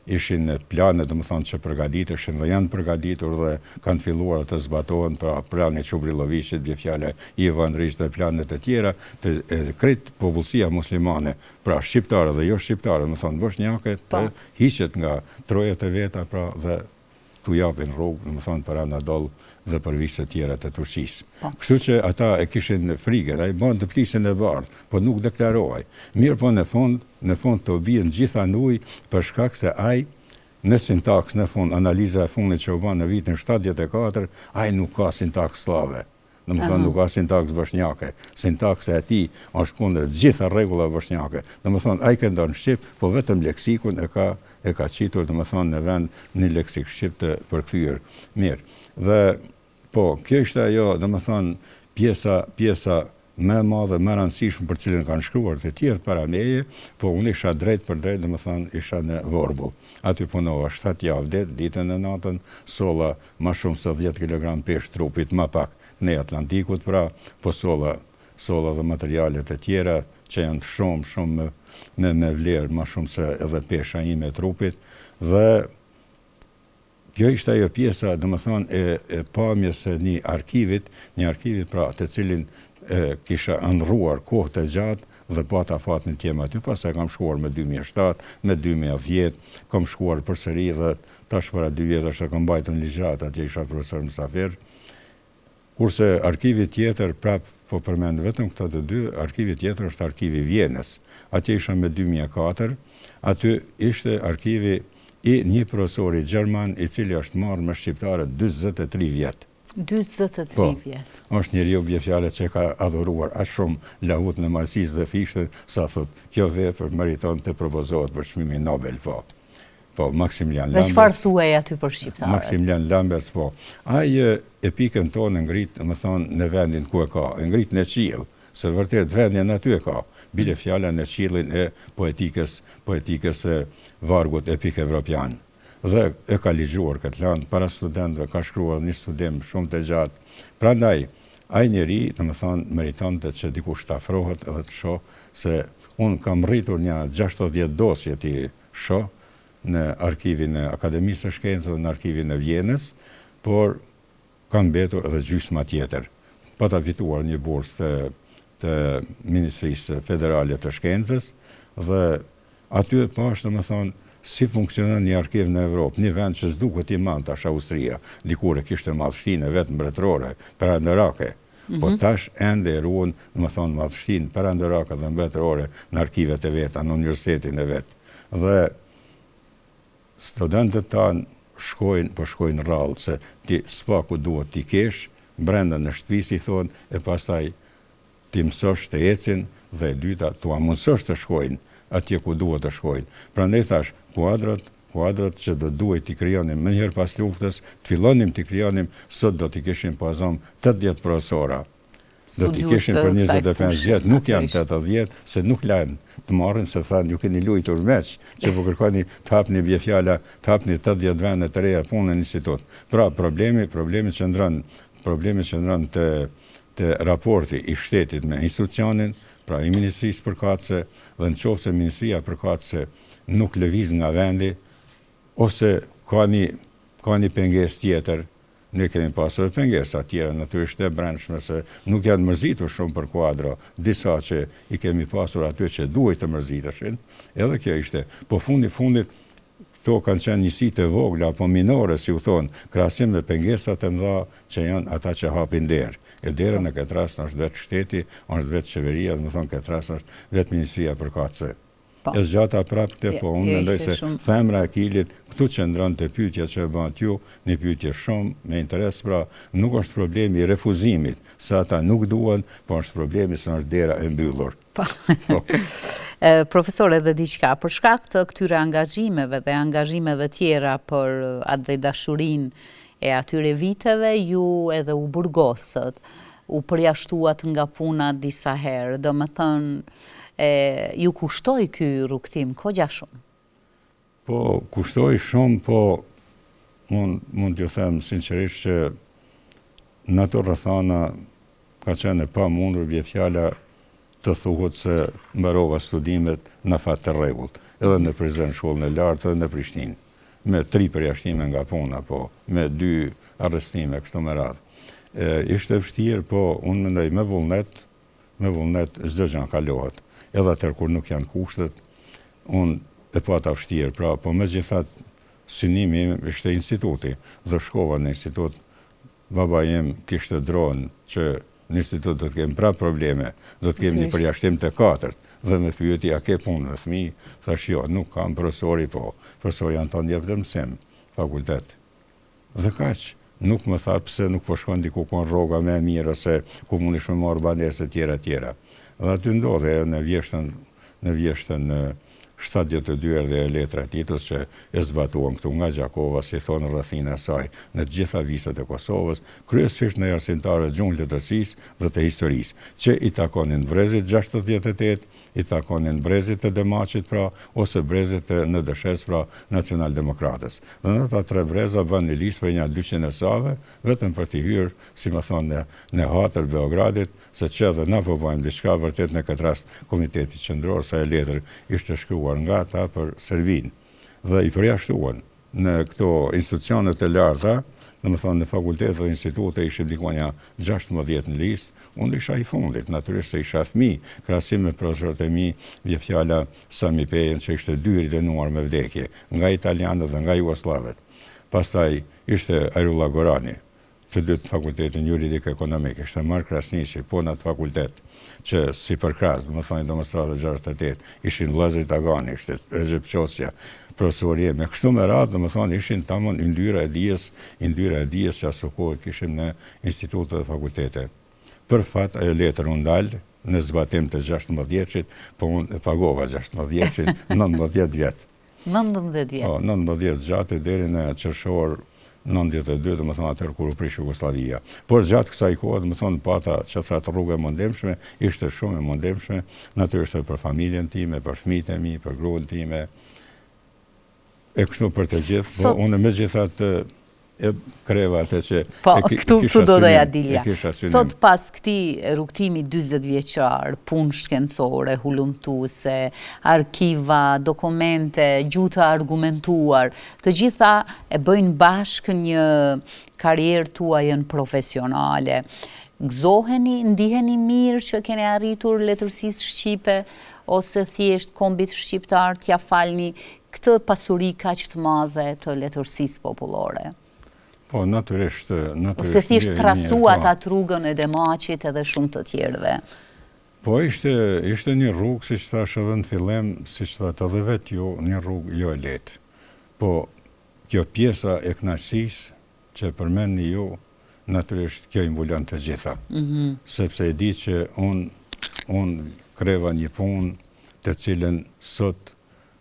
Ishin plane, domethënë që përgatiteshin dhe janë përgatitur dhe kanë filluar të zbatohen, pra plani i Çubrilloviqit, bie fjala Ivan Ristiq dhe planet e tjera, të krejt popullsia muslimane, pra shqiptare dhe jo shqiptare, domethënë boshnjake, të po. hiqet nga trojet e veta, pra dhe t'u japin rrugë, domethënë për Anadoll dhe për viset tjera të Turqisë. Po. Kështu që ata e kishin frikën, ai mbante plisin e bardhë, po nuk deklarohej. Mirëpo në fund, në fund të bien gjitha në ujë për shkak se ai në sintaksë në fund, analiza e fundit që u bë në vitin 74, ai nuk ka sintaksë sllave. Domethënë nuk ka sintaksë boshnjake. Sintaksa e tij është kundër të gjitha rregullave boshnjake. Domethënë ai këndon shqip, po vetëm leksikun e ka e ka qitur domethënë në vend një leksik shqip të përkthyer. Mirë. Dhe po, kjo ishte ajo, domethënë pjesa pjesa më e madhe, më e rëndësishme për cilën kanë shkruar të tjerët para meje, po unë isha drejtpërdrejt, domethënë isha në Vorbull. Aty punova 7 javë det, ditën e natën, solla Ma shumë se 10 kilogram peshë trupit, ma pak, në Atlantikut, pra, po solla, solla dhe materiale të tjera, që janë shumë, shumë me, me, me vlerë, ma shumë se edhe pesha ime e trupit, dhe kjo ishte ajo pjesa, domethënë, e, e pamjes së një arkivit, një arkivit, pra, të cilin e kisha ëndrruar kohë të gjatë dhe pata fatin të jem aty, pastaj kam shkuar me 2007, me 2010, kam shkuar përsëri dhe Tash para dy vjetësh e kam mbajtur një ligjëratë atje isha profesor mysafir. Kurse arkivi tjetër, prap po përmend vetëm këto të dy, arkivi tjetër është arkivi i Vjenës. Atje isha me 2004, aty ishte arkivi i një profesori gjerman i cili është marrë me shqiptarët 43 vjet. 43 po, vjet. Është njeriu bie fjala që ka adhuruar aq shumë Lahutën e Malësisë dhe Fishtën, sa thot, kjo vepër meriton të propozohet për çmimin Nobel, po. Po, Maximilian Lamberts. Dhe çfarë thuhej aty për shqiptarët? Maximilian Lamberts, po. Ai epikën tonë e ngrit, domethënë, në vendin ku e ka. E ngrit në qiell, se vërtet vendin aty e ka. Bile fjala në qiellin e poetikës, poetikës së vargut epik evropian. Dhe e ka ligjëruar këtë lëndë para studentëve, ka shkruar një studim shumë të gjatë. Prandaj, ai njeri, domethënë, meritonte që dikush të afrohet edhe të shohë se unë kam rritur një 60 dosje t'i shoh në arkivin e Akademisë së Shkencave, në arkivin e Vjenës, por ka mbetur edhe gjysma tjetër. Pata fituar një bursë të të Ministrisë Federale të Shkencës dhe aty e pashë, domethënë, si funksionon një arkiv në Evropë, një vend që s'duket i madh tash Austria, dikur e kishte madhështinë e vet mbretërore, perandorake. Po mhm. tash ende e ruan, domethënë, madhështinë perandorake dhe mbretërore në arkivet e veta, në universitetin e vet. Dhe studentët tanë shkojnë, po shkojnë rrallë, se ti s'paku duhet t'i kesh, brenda në shtëpi si thonë, e pastaj t'i mësosh të ecin dhe e dyta t'ua mundësosh të shkojnë atje ku duhet të shkojnë. Prandaj thash, kuadrot, kuadrot që do duhej t'i krijonim menjëherë pas luftës, të fillonim t'i krijonim, sot do t'i kishim po zëmë 80 profesora. Do t'i kishim për 25 vjet, nuk janë 80, se nuk lanë të marrim, se thanë ju keni luajtur meç, që po kërkoni të hapni bie fjala, të hapni 80 vende të reja pune në institut. Pra, problemi, problemi qëndron, problemi qëndron te te raporti i shtetit me institucionin, pra i ministrisë përkatëse, dhe në qoftë se ministria përkatëse nuk lëviz nga vendi, ose ka një, ka një pengesë tjetër, ne kemi pasur edhe pengesa tjera, natyrisht e brendshme, se nuk janë mërzitur shumë për kuadro, disa që i kemi pasur aty që duhej të mërziteshin, edhe kjo ishte, po fundi fundit, Këto kanë qenë njësi të vogla apo minore, si u thonë, krahasim me pengesat e mëdha që janë ata që hapin derë. E dera në këtë rast është vetë shteti, është vetë qeveria, domethënë në këtë rast është vetë ministria përkatëse. Po. E zgjata prapë këtë, po unë mendoj se shumë... themra e Akilit këtu qëndron te pyetja që e bëtë ju, një pyetje shumë me interes, pra nuk është problemi i refuzimit, se ata nuk duan, po është problemi se është dera e mbyllur. Po. po. Profesor, edhe diçka, për shkak të këtyre angazhimeve dhe angazhimeve tjera për atdhedashurinë e atyre viteve, ju edhe u burgosët, u përjashtuat nga puna disa herë, domethënë, ju kushtoi ky rrugëtim, kogja shumë? Po, kushtoi shumë, po unë mund t'ju them sinqerisht që në ato rrethana ka qenë e pamundur bie fjala. të thuhet se mbarova studimet në afat të rregullt, edhe në Prizren shkollën e lartë edhe në Prishtinë, me tri përjashtime nga puna, po, me dy arrestime, kështu me radhë. Ishte vështirë, po unë mendoj me vullnet, me vullnet çdo gjë kalohet. Edhe atëherë kur nuk janë kushtet, unë e pata vështirë, pra, po megjithatë synimi im ishte instituti dhe shkova në institut Baba im kishte dronë që në institut do të kem prapë probleme, do të kem një përjashtim të katërt. Dhe më pyeti, a ke punë me fëmijë? Thash jo, nuk kam, profesori po. Profesori Anton jepte mësim, fakultet. Dhe kaq, nuk më tha pse nuk po shkon diku ku rroga më e mirë ose ku mundesh me marrë banesë e tjera e tjera. Dhe aty ndodhi ajo në vjeshtën në vjeshtën 72 erdhi ajo letra e Titos që e zbatuan këtu nga Gjakova, si thonë rrethina e saj, në të gjitha viset e Kosovës, kryesisht ndaj arsimtarëve të gjuhë letërsisë dhe të historisë, që i takonin brezit 68, i takonin brezit të Demaçit pra, ose brezit të NDSH-së pra, Nacional Demokratës. Dhe në ata tre breza bënë një listë prej nja 200 e save, vetëm për t'i hyrë, si me thonë, në, në hatër Beogradit, se që edhe na po bëjmë diçka, vërtet në këtë rast Komiteti Qendror, se ajo letër ishte shkruar nga ata për Serbinë. Dhe i përjashtuan në këto institucione të larta, domethënë në fakultete dhe institute ishim diku nja 16 në listë, unë isha i fundit, natyrisht se isha fëmijë, krahasim me profesorët e mi, bie fjala Sami Pejën që ishte dy herë i dënuar me vdekje, nga italianët dhe nga jugosllavët. Pastaj ishte Ajrulla Gorani, të dytë në fakultetin juridik ekonomik, ishte Mark Krasniqi, po në atë fakultet, që si përkrahës, domethënë demonstratës 68, ishin vëllezërit Agani, ishte Rexhep Qosja, profesori im, e kështu me radhë, domethënë ishin tamam yndyra e dijes, yndyra e dijes që aso kohë kishim në institute dhe fakultete. Për fat, ajo letër u ndal në zbatim të 16-shit, po unë e pagova 16-shin, 19 vjet. 19 vjet. Po, 19 zgjati deri në qershor 92, domethënë atëherë kur u prish Jugosllavia. Por gjatë kësaj kohe, domethënë pata që thatë rrugë e mundimshme, ishte shumë e mundimshme, natyrisht edhe për familjen time, për fëmijët e mi, për gruan time, e kështu për të gjithë, po unë megjithatë e kreva atë që po, e këtu, këtu do doja dilja. Sot pas këtij rrugëtimi 40 vjeçar, punë shkencore, hulumtuese, arkiva, dokumente, gjuhë të argumentuar, të gjitha e bëjnë bashkë një karrierë tuajën profesionale. Gëzoheni, ndiheni mirë që keni arritur letërsisë shqipe ose thjesht kombit shqiptar t'ia falni këtë pasuri kaq të madhe të letërsisë popullore. Po, natyrisht, natyrisht. Ose thjesht trasuat po. atë rrugën e Demaçit edhe shumë të tjerëve. Po, ishte, ishte një rrugë, siç thashë edhe në fillim, siç thatë edhe vetë ju, një rrugë jo e lehtë. Po, kjo pjesa e kënaqësisë që përmendni ju, natyrisht kjo i mbulon të gjitha. Mm -hmm. Sepse e di që unë unë kreva një punë të cilën sot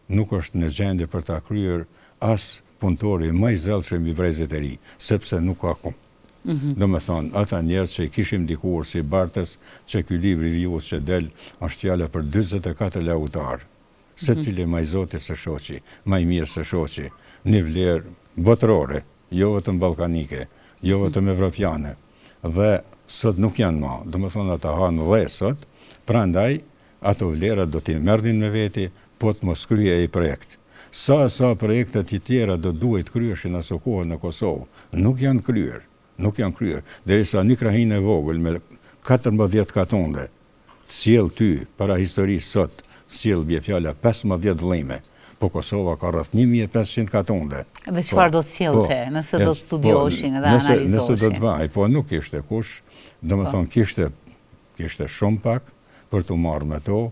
nuk është në gjendje për ta kryer as punëtori më i zellshëm i brezit të ri, sepse nuk ka ku. Mm -hmm. Domethënë, ata njerëz që i kishim dikur si bartës, që ky libri vijues që del, është fjala për 44 lautarë. Mm -hmm. Secili ma i zoti se shoqi, ma i mirë se shoqi, një vlerë botërore, jo vetëm ballkanike, jo mhm. vetëm evropiane. Dhe sot nuk janë ma, domethënë ata hanë dhe sot, prandaj Ato vlera do t'i merrnin me veti, po të mos kryhej ai projekt. Sa e sa projekte të tjera do duhej të kryheshin aso kohe në Kosovë, nuk janë kryer, nuk janë kryer, derisa një krahinë e vogël me 14 katunde, të sjell ty para historisë sot, të sjell bie fjala 15 vëllime, po Kosova ka rreth 1500 katunde. Dhe çfarë po, do të sjellte, po, nëse do të po, studioheshin dhe analizoheshin? Nëse do të bëhej, po nuk ishte kush, domethënë po. kishte Kishte shumë pak për t'u marrë me to,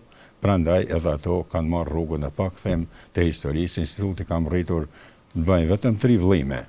prandaj edhe ato kanë marrë rrugën e pakthim të historisë, instituti ka mbërritur të bëjë vetëm tri vëllime.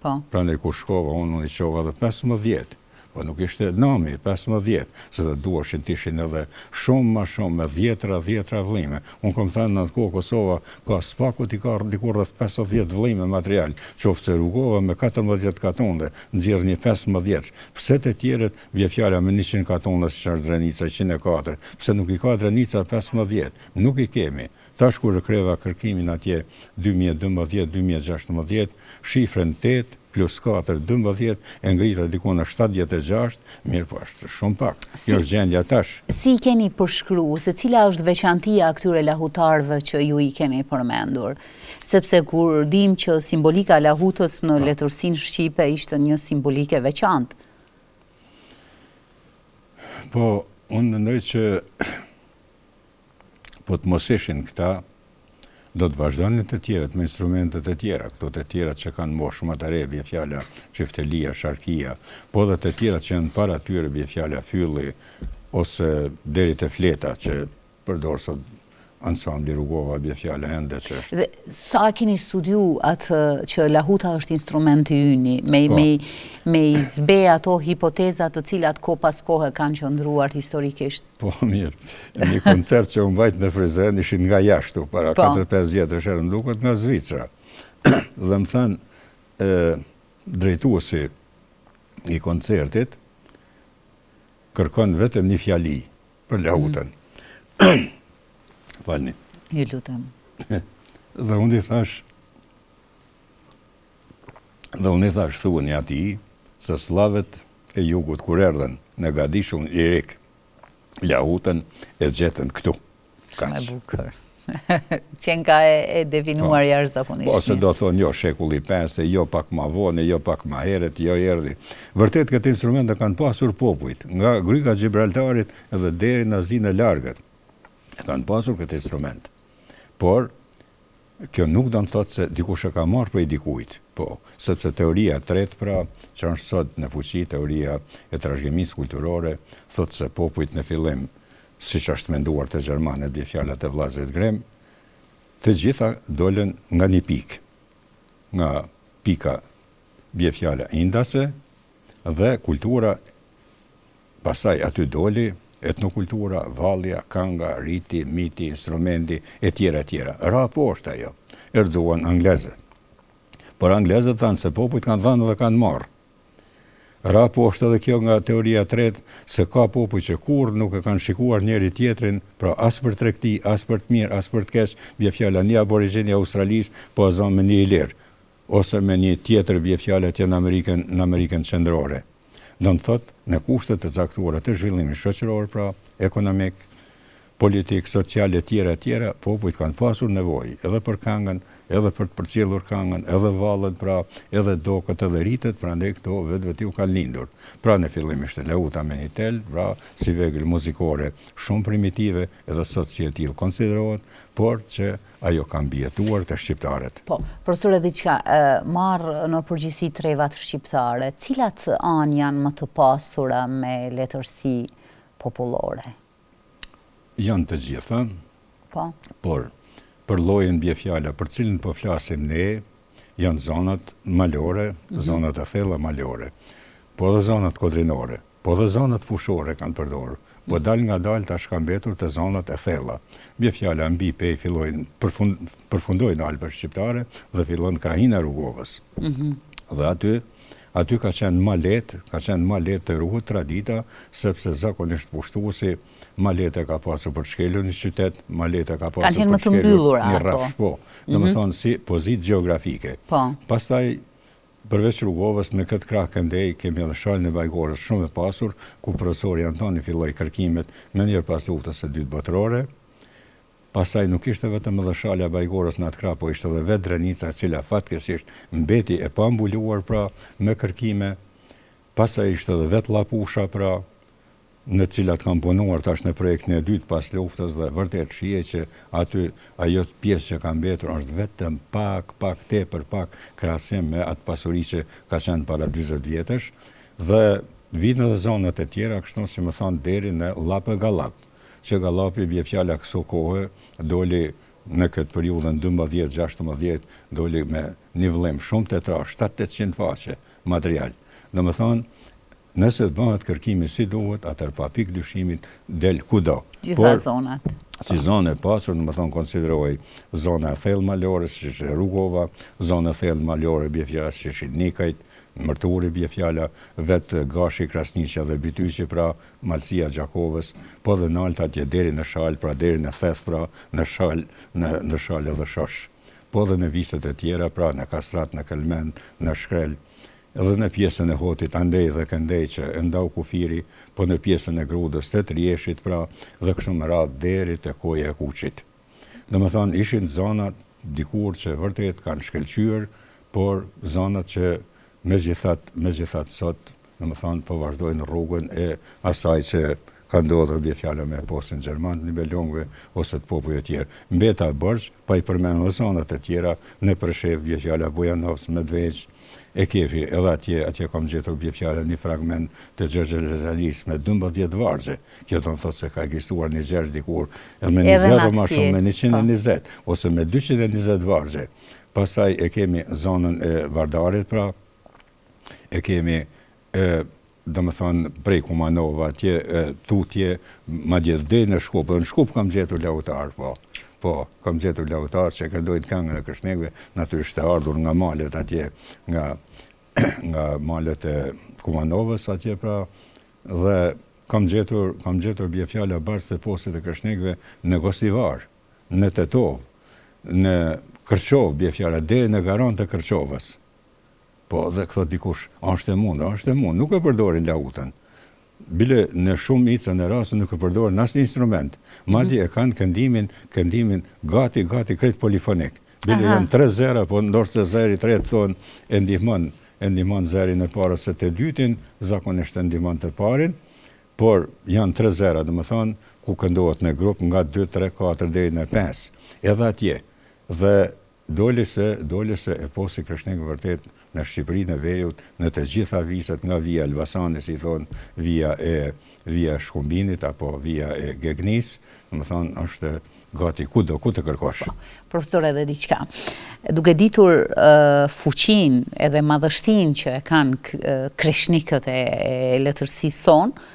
Po. Prandaj kur shkova unë, unë i çova edhe 15, po nuk ishte nami 15, se do duheshin të ishin edhe shumë ma shumë me dhjetra, dhjetra vëllime. Unë kom thënë në atë kohë Kosova ka së paku t'i ka diku rreth 50 vëllime material, qoftë se Rugova me 14 katunde, nxjerr një 15, pse të tjerët Bie fjala me 100 katune siç është Drenica 104, pse nuk i ka Drenica 15, nuk i kemi. Tash kur e kreva kërkimin atje 2012-2016, shifrën 8. plus 4, 12, e ngrita diku në 76, mirëpo është shumë pak. Kjo është gjendja tash. Si i keni përshkru, se cila është veçantia e këtyre lahutarëve që ju i keni përmendur? Sepse kur dim që simbolika e lahutës në po. letërsinë shqipe ishte një simbolikë e veçantë. Po, unë mendoj që po të mos ishin këta, do të vazhdonin të tjerët me instrumentet e tjera, këto të tjerat që kanë moshë më të re, bie fjala çiftelia, sharkia, po dhe të tjerat që janë para tyre, bie fjala fylli, ose deri te fleta që përdor sot ansambli Rugova, bie fjala ende që është. Dhe sa keni studiu atë që lahuta është instrumenti yni, me, po. me, me i zbe ato hipoteza të cilat kohë pas kohe kanë qëndruar historikisht? Po, mirë. Një koncert që u mbajt në Prizren, ishin nga jashtu, para 4-5 po. vjetësh më duket nga Zvicra. Dhe më thanë, drejtuesi i koncertit, kërkon vetëm një fjali, për lahutën. Mm. Falni. Ju lutem. Dhe unë i thash, dhe unë i thash, thuani atij, se sllavet e jugut kur erdhën në gadishullin Ilirik, lahutën e gjetën këtu. Shumë e bukur. Qenka e, e definuar po. jashtëzakonisht. Po, se do thonë, jo, shekulli i pestë, jo pak ma vonë, jo pak ma herët, jo erdhi. Vërtet këtë instrument e kanë pasur popujt, nga gryka e Gjibraltarit edhe deri në Azinë e largët. E kanë pasur këtë instrument. Por, kjo nuk do të thotë se dikush e ka marrë prej dikujt, po, sepse teoria e tretë pra, që është sot në fuqi, teoria e trashëgimisë kulturore, thotë se popujt në fillim siç është menduar te gjermanët, bie fjala te vëllezërit Grimm, të gjitha dolën nga një pikë, nga pika bie fjala indase dhe kultura pastaj aty doli etnokultura, vallja, kanga, riti, miti, instrumenti etj etj. Ra poshtë ajo. E rrëzuan anglezët. Por anglezët thanë se popujt kanë dhënë dhe kanë marrë. Ra poshtë edhe kjo nga teoria e tretë se ka popuj që kurrë nuk e kanë shikuar njëri tjetrin, pra as për tregti, as për të mirë, as për të keq, bie fjala një aborigjin i Australisë po e zëmë me një ilir, ose me një tjetër bie fjala atje në Amerikën në Amerikën Qendrore. Do të thotë, në kushte të caktuara të zhvillimit shoqëror, pra ekonomik, politik, social etj etj, popujt kanë pasur nevojë edhe për këngën, edhe për të përcjellur këngën, edhe vallen pra, edhe doket, edhe ritet, prandaj këto vetvetiu kanë lindur. Pra në fillim ishte lahuta me një tel, pra si vegël muzikore shumë primitive, edhe sot si e tillë konsiderohet, por që ajo ka mbijetuar te shqiptarët. Po, profesor edhe diçka, marrë në përgjithësi trevat shqiptare, cilat anë janë më të pasura me letërsi popullore? Janë të gjitha. Po. Por, për llojin bie fjala, për cilin po flasim ne, janë zonat malore, mm -hmm. zonat e thella malore, po edhe zonat kodrinore, po edhe zonat fushore kanë përdorur, po mhm. dalëngadalë tash ka mbetur te zonat e thella. Bie fjala mbi Pejë fillojnë, përfund, përfundojnë Alpet Shqiptare dhe fillon krahina e Rugovës. Mm -hmm. Dhe aty, aty ka qenë ma lehtë, ka qenë ma lehtë të ruhet tradita, sepse zakonisht pushtuesi ma lehtë e ka pasur për të shkelur një qytet, ma lehtë e ka pasur për të shkelur një rrafsh, po. Mm -hmm. Domethënë si pozitë gjeografike. Po. Pastaj, përveç Rugovës, në këtë krah këndej, kemi edhe Shalën e Bajgorës shumë e pasur, ku profesori Antoni filloi kërkimet menjëherë pas luftës së dytë botërore. Pastaj nuk ishte vetëm edhe Shala e Bajgorës në atë krah, po ishte edhe vetë Drenica e cila fatkeqësisht mbeti e pambuluar pra me kërkime. Pastaj ishte edhe vetë Llapusha pra, në të cilat kam punuar tash në projektin e dytë pas luftës dhe vërtet shihej që aty ajo pjesë që ka mbetur është vetëm pak, pak, tepër pak krahasim me atë pasuri që ka qenë para 40 vjetësh dhe vijnë edhe zonat e tjera, kështu si me thanë deri në Llap e Gallap, që Gallapi bie fjala këso kohe doli në këtë periudhën 12, 16, doli me një vëllim shumë të trashë, 700 faqe material. Domethënë, Nëse bëhet kërkimi si duhet, atëherë pa pikë dyshimit del kudo. Gjitha zonat. Si zonë e pasur, domethënë konsiderohej zona e thellë malore, siç ishte Rugova, zonë e thellë malore bie fjala siç ishin Nikajt, Mërturi bie fjala, vetë Gashi, Krasniqja dhe Bytyqi, pra Malësia e Gjakovës, po dhe nalt atje deri në Shalë, pra deri në Theth, pra në Shalë, në në Shalë edhe Shosh. Po dhe në viset e tjera, pra në Kastrat, në Kelmend, në Shkrel. edhe në pjesën e Hotit andej dhe këndej që e ndau kufiri, po në pjesën e Grudës të Trieshit pra dhe kështu me radhë deri te Koja e Kuçit. Domethënë ishin zana dikur që vërtet kanë shkëlqyer, por zanat që megjithatë, megjithatë sot, domethënë po vazhdojnë rrugën e asaj që ka ndodhur bie fjala me eposin gjerman të Nibelungëve ose të popujve tjerë. Mbeta borxh pa i përmendur zanat e tjera në Preshevë bie fjala Bujanovc, Medvegjë, e kefi edhe atje, atje kam gjetur bie fjala një fragment të Gjergj Elezalisë me 12 vargje. Kjo do të thotë se ka ekzistuar një Gjergj dikur edhe me 20 o ma shumë, me 120 po. ose me 220 vargje. Pastaj e kemi zonën e Vardarit, pra e kemi e domethënë prej Kumanova atje e tutje, madje deri në Shkup, edhe në Shkup kam gjetur lautar, po. Po, kam gjetur lautar që këndojnë këngën e kreshnikëve, natyrisht të ardhur nga malet atje, nga nga malet e Kumanovës atje pra, dhe kam gjetur, kam gjetur bie fjala bartës të eposit të kreshnikëve në Gostivar, në Tetovë, në Kërçovë bie fjala deri në Garanë të Kërçovës. Po dhe thotë dikush, a është e mundur, a është e mundur, nuk e përdorin lautën. Bile në shumicën e rasteve nuk e përdorin asnjë instrument. Madje e kanë këndimin, këndimin gati, gati krejt polifonik. Bile janë tre zera, po ndoshta zëri i tretë thonë e ndihmon, e ndihmon zërin e parë ose të dytin, zakonisht e ndihmon të parin, por janë tre zera, domethënë, ku këndohet në grup nga 2, 3, 4 deri në 5. Edhe atje. Dhe Doli se, doli se eposi kreshnik vërtet në Shqipërinë e Veriut, në të gjitha viset nga vija e Elbasanit, si i thonë, vija e vija e Shkumbinit apo vija e Gegnisë, domethënë është gati kudo, ku të kërkosh. Po, profesor edhe diçka. Duke ditur fuqinë edhe madhështinë që e kanë kreshnikët e letërsisë sonë,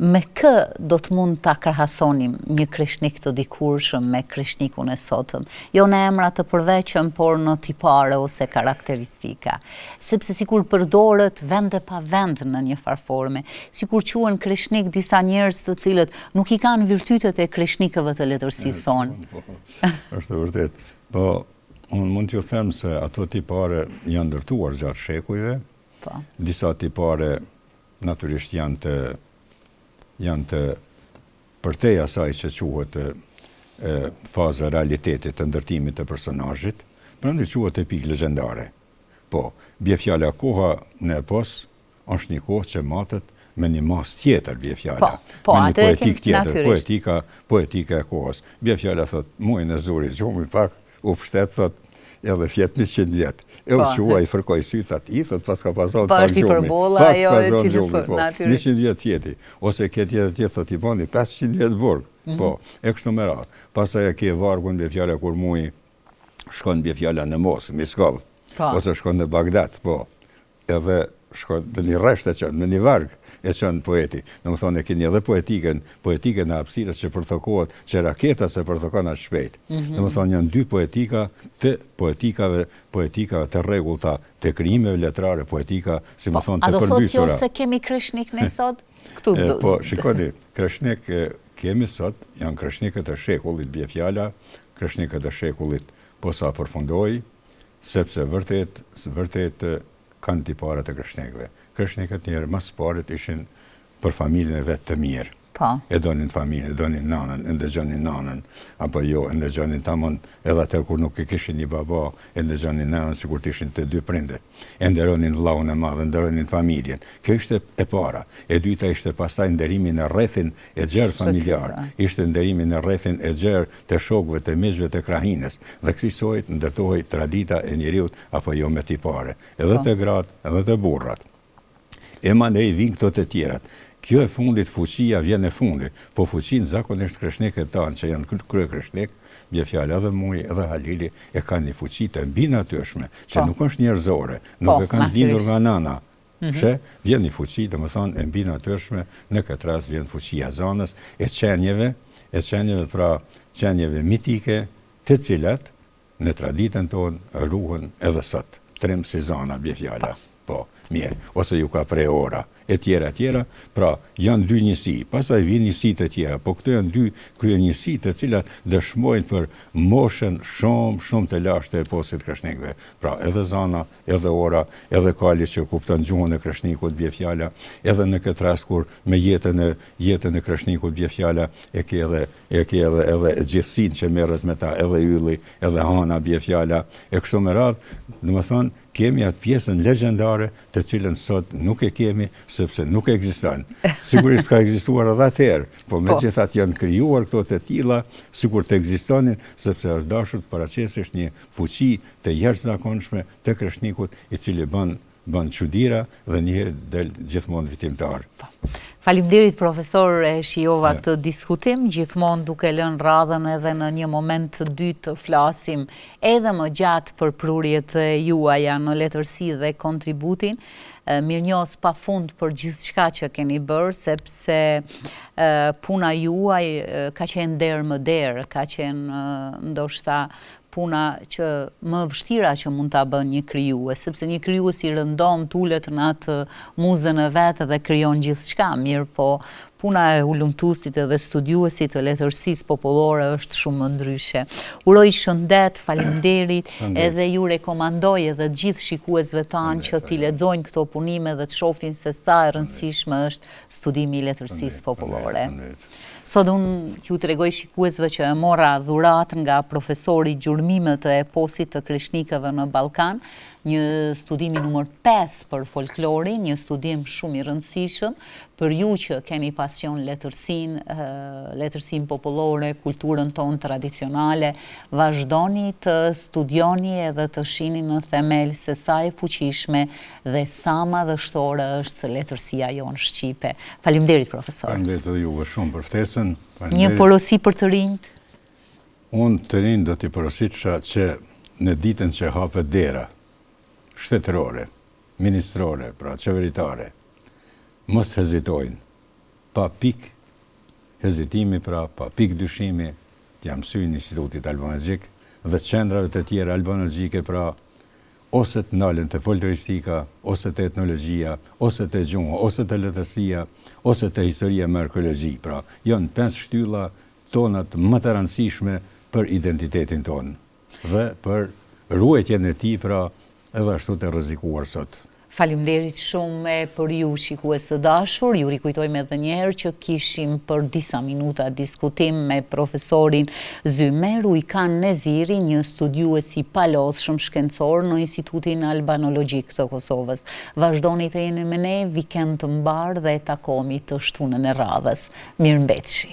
Me kë do të mund ta krahasonim një kreshnik të dikurshëm me kreshnikun e sotëm? Jo në emra të përveçëm, por në tipare ose karakteristika. Sepse sikur përdoret vend e pa vend në një farë forme, sikur quhen kreshnik disa njerëz të cilët nuk i kanë virtytet e kreshnikëve të letërsisë sonë. Po, është e vërtetë. Po, unë mund t'ju them se ato tipare janë ndërtuar gjatë shekujve. Po. Disa tipare natyrisht janë të janë të përtej asaj që quhet e, faza e realitetit të ndërtimit të personazhit, prandaj quhet epikë legjendare. Po, bie fjala koha në epos është një kohë që matet me një masë tjetër, bie fjala, po, po, me një poetikë tjetër, poetika, poetika e kohës. Bie fjala thot, Mujin e zuri gjumi pak, U pshtet, thot, edhe fjet 100 vjet. E u po. çua i fërkoi sytë atij, thot paska pas zonë po, pak gjumi. Po, është ajo e cilë po, po, 100 vjet fjeti. Ose ke tjetër tjetër, thot, i bani 500 vjet burg. Mm -hmm. Po, e kështu me radhë. Pastaj e ke vargun bie fjala kur Muji shkon bie fjala në Moskë, Miskov. Po. Ose shkon në Bagdad, po. edhe shkon me një rresht e çon, me një varg e çon poeti. Domethënë e keni edhe poetikën, poetikën e hapësirës që përthokohet, që raketa s'e përthokon aq shpejt. Mm -hmm. Domethënë janë dy poetika të poetikave, poetikave të rregullta të krijimeve letrare, poetika, si me po, thonë, të përmbysura. A do thotë kjo se kemi kreshnik ne sot? Këtu do. Po, shikoni, kreshnik kemi sot, janë kreshnikët e shekullit, bie fjala, kreshnikët e shekullit posa përfundoi, Sepse vërtet, vërtet kanë tiparet e kreshnikëve. Kreshnikët njëherë më së parit ishin për familjen e vet të mirë. Po. E donin familjen, e donin nanën, e ndëgjonin nanën, apo jo, e ndëgjonin tamam edhe atëherë kur nuk e kishin një baba, e ndëgjonin nanën sikur të ishin të dy prindët. E nderonin vëllaun e madh, e nderonin familjen. Kjo ishte e para. E dyta ishte pastaj nderimi në rrethin e gjerë familjar, ishte nderimi në rrethin e gjerë të shokëve, të miqve të krahinës, dhe kësisoj ndërtohej tradita e njeriut apo jo me tipare, edhe te gratë, edhe te burrat. E mandej vijnë këto të tjerat. Kjo e fundit fuqia vjen e fundit, po fuqinë zakonisht kreshnikët tanë që janë kryekreshnik, bie fjala edhe Muji edhe Halili e kanë një fuqi të mbinatyrshme, që nuk është njerëzore, nuk e kanë lindur nga nana, Sheh, vjen një fuqi, domethënë, e mbinatyrshme, në këtë rast vjen fuqia e zanës, e qenieve, e qenieve pra, qenieve mitike, të cilat në traditën tonë ruhen edhe sot. Trim si zana, bie fjala. Po, mirë. Ose ju ka pre ora. e tjera, e tjera, pra, janë dy njësi, pastaj vijnë njësi të tjera, po këto janë dy kryenjësi të cilat dëshmojnë për moshën shumë, shumë të lashtë të eposit kreshnikëve, pra, edhe zana, edhe ora, edhe kali që kupton gjuhën e kreshnikut, bie fjala, edhe në këtë rast kur me jetën e jetën e kreshnikut bie fjala, e ke edhe e ke edhe edhe gjithësinë që merret me ta, edhe ylli, edhe hana bie fjala, e kështu me radhë, domethënë kemi atë pjesën legjendare të cilën sot nuk e kemi sepse nuk ekziston. Sigurisht ka ekzistuar edhe atëherë, po, po. megjithatë janë krijuar këto të tilla sikur të ekzistonin sepse është dashur të paraqesësh një fuqi të jashtëzakonshme të kreshnikut i cili bën bën çudira dhe njëherë del gjithmonë fitimtar. Po. Faleminderit profesor, e shijova këtë diskutim, gjithmonë duke lënë radhën edhe në një moment të dytë të flasim edhe më gjatë për prurjet e juaja në letërsi dhe kontributin. Mirënjohës pa fund për gjithçka që keni bërë, sepse puna juaj ka qenë derë më derë, ka qenë ndoshta puna që më e vështira që mund ta bën një krijues, sepse një krijues i rëndomtë ulet në atë muzën e vet dhe krijon gjithçka, mirëpo puna e hulumtuesit edhe studiuesit të letërsisë popullore është shumë më ndryshe. Uroj shëndet, faleminderit, edhe ju rekomandoj edhe të gjithë shikuesve tanë që t'i lexojnë këto punime dhe të shohin se sa e rëndësishme është studimi i letërsisë popullore. Sot unë ju tregoj shikuesve që e mora dhuratë nga profesori Gjurmimet e eposit të kreshnikëve në Ballkan, një studimi numër 5 për folklorin, një studim shumë i rëndësishëm për ju që keni pasion letërsinë, letërsinë popullore, kulturën tonë tradicionale, vazhdoni të studioni edhe të shihni në themel se sa e fuqishme dhe sa madhështore është letërsia jonë shqipe. Faleminderit profesor. Faleminderit edhe juve shumë për ftesën. Një porosi për të rinjtë? Unë të rinjtë do t'i porositsha që në ditën që hapet dera shtetërore, ministrore, pra qeveritare, mos hezitojnë, pa pikë hezitimi pra, pa pikë dyshimi, t'ia mësyjnë Institutit Albanologjik dhe qendrave të tjera albanologjike pra, ose të ndalen te folkloristika, ose te etnologjia, ose te gjuha, ose te letërsia, ose te historia me arkeologji. Pra, janë pesë shtylla tonat më të rëndësishme për identitetin tonë dhe për ruajtjen e tij, pra, edhe ashtu të rrezikuar sot. Faleminderit shumë e për ju shikues të dashur, ju rikujtojmë edhe një herë që kishim për disa minuta diskutim me profesorin Zymer Ujkan Neziri, një studiues i palodhshëm shkencor në Institutin Albanologjik të Kosovës. Vazhdoni të jeni me ne, vikend të mbarë dhe takohemi të shtunën e radhës. Mirëmbetshi.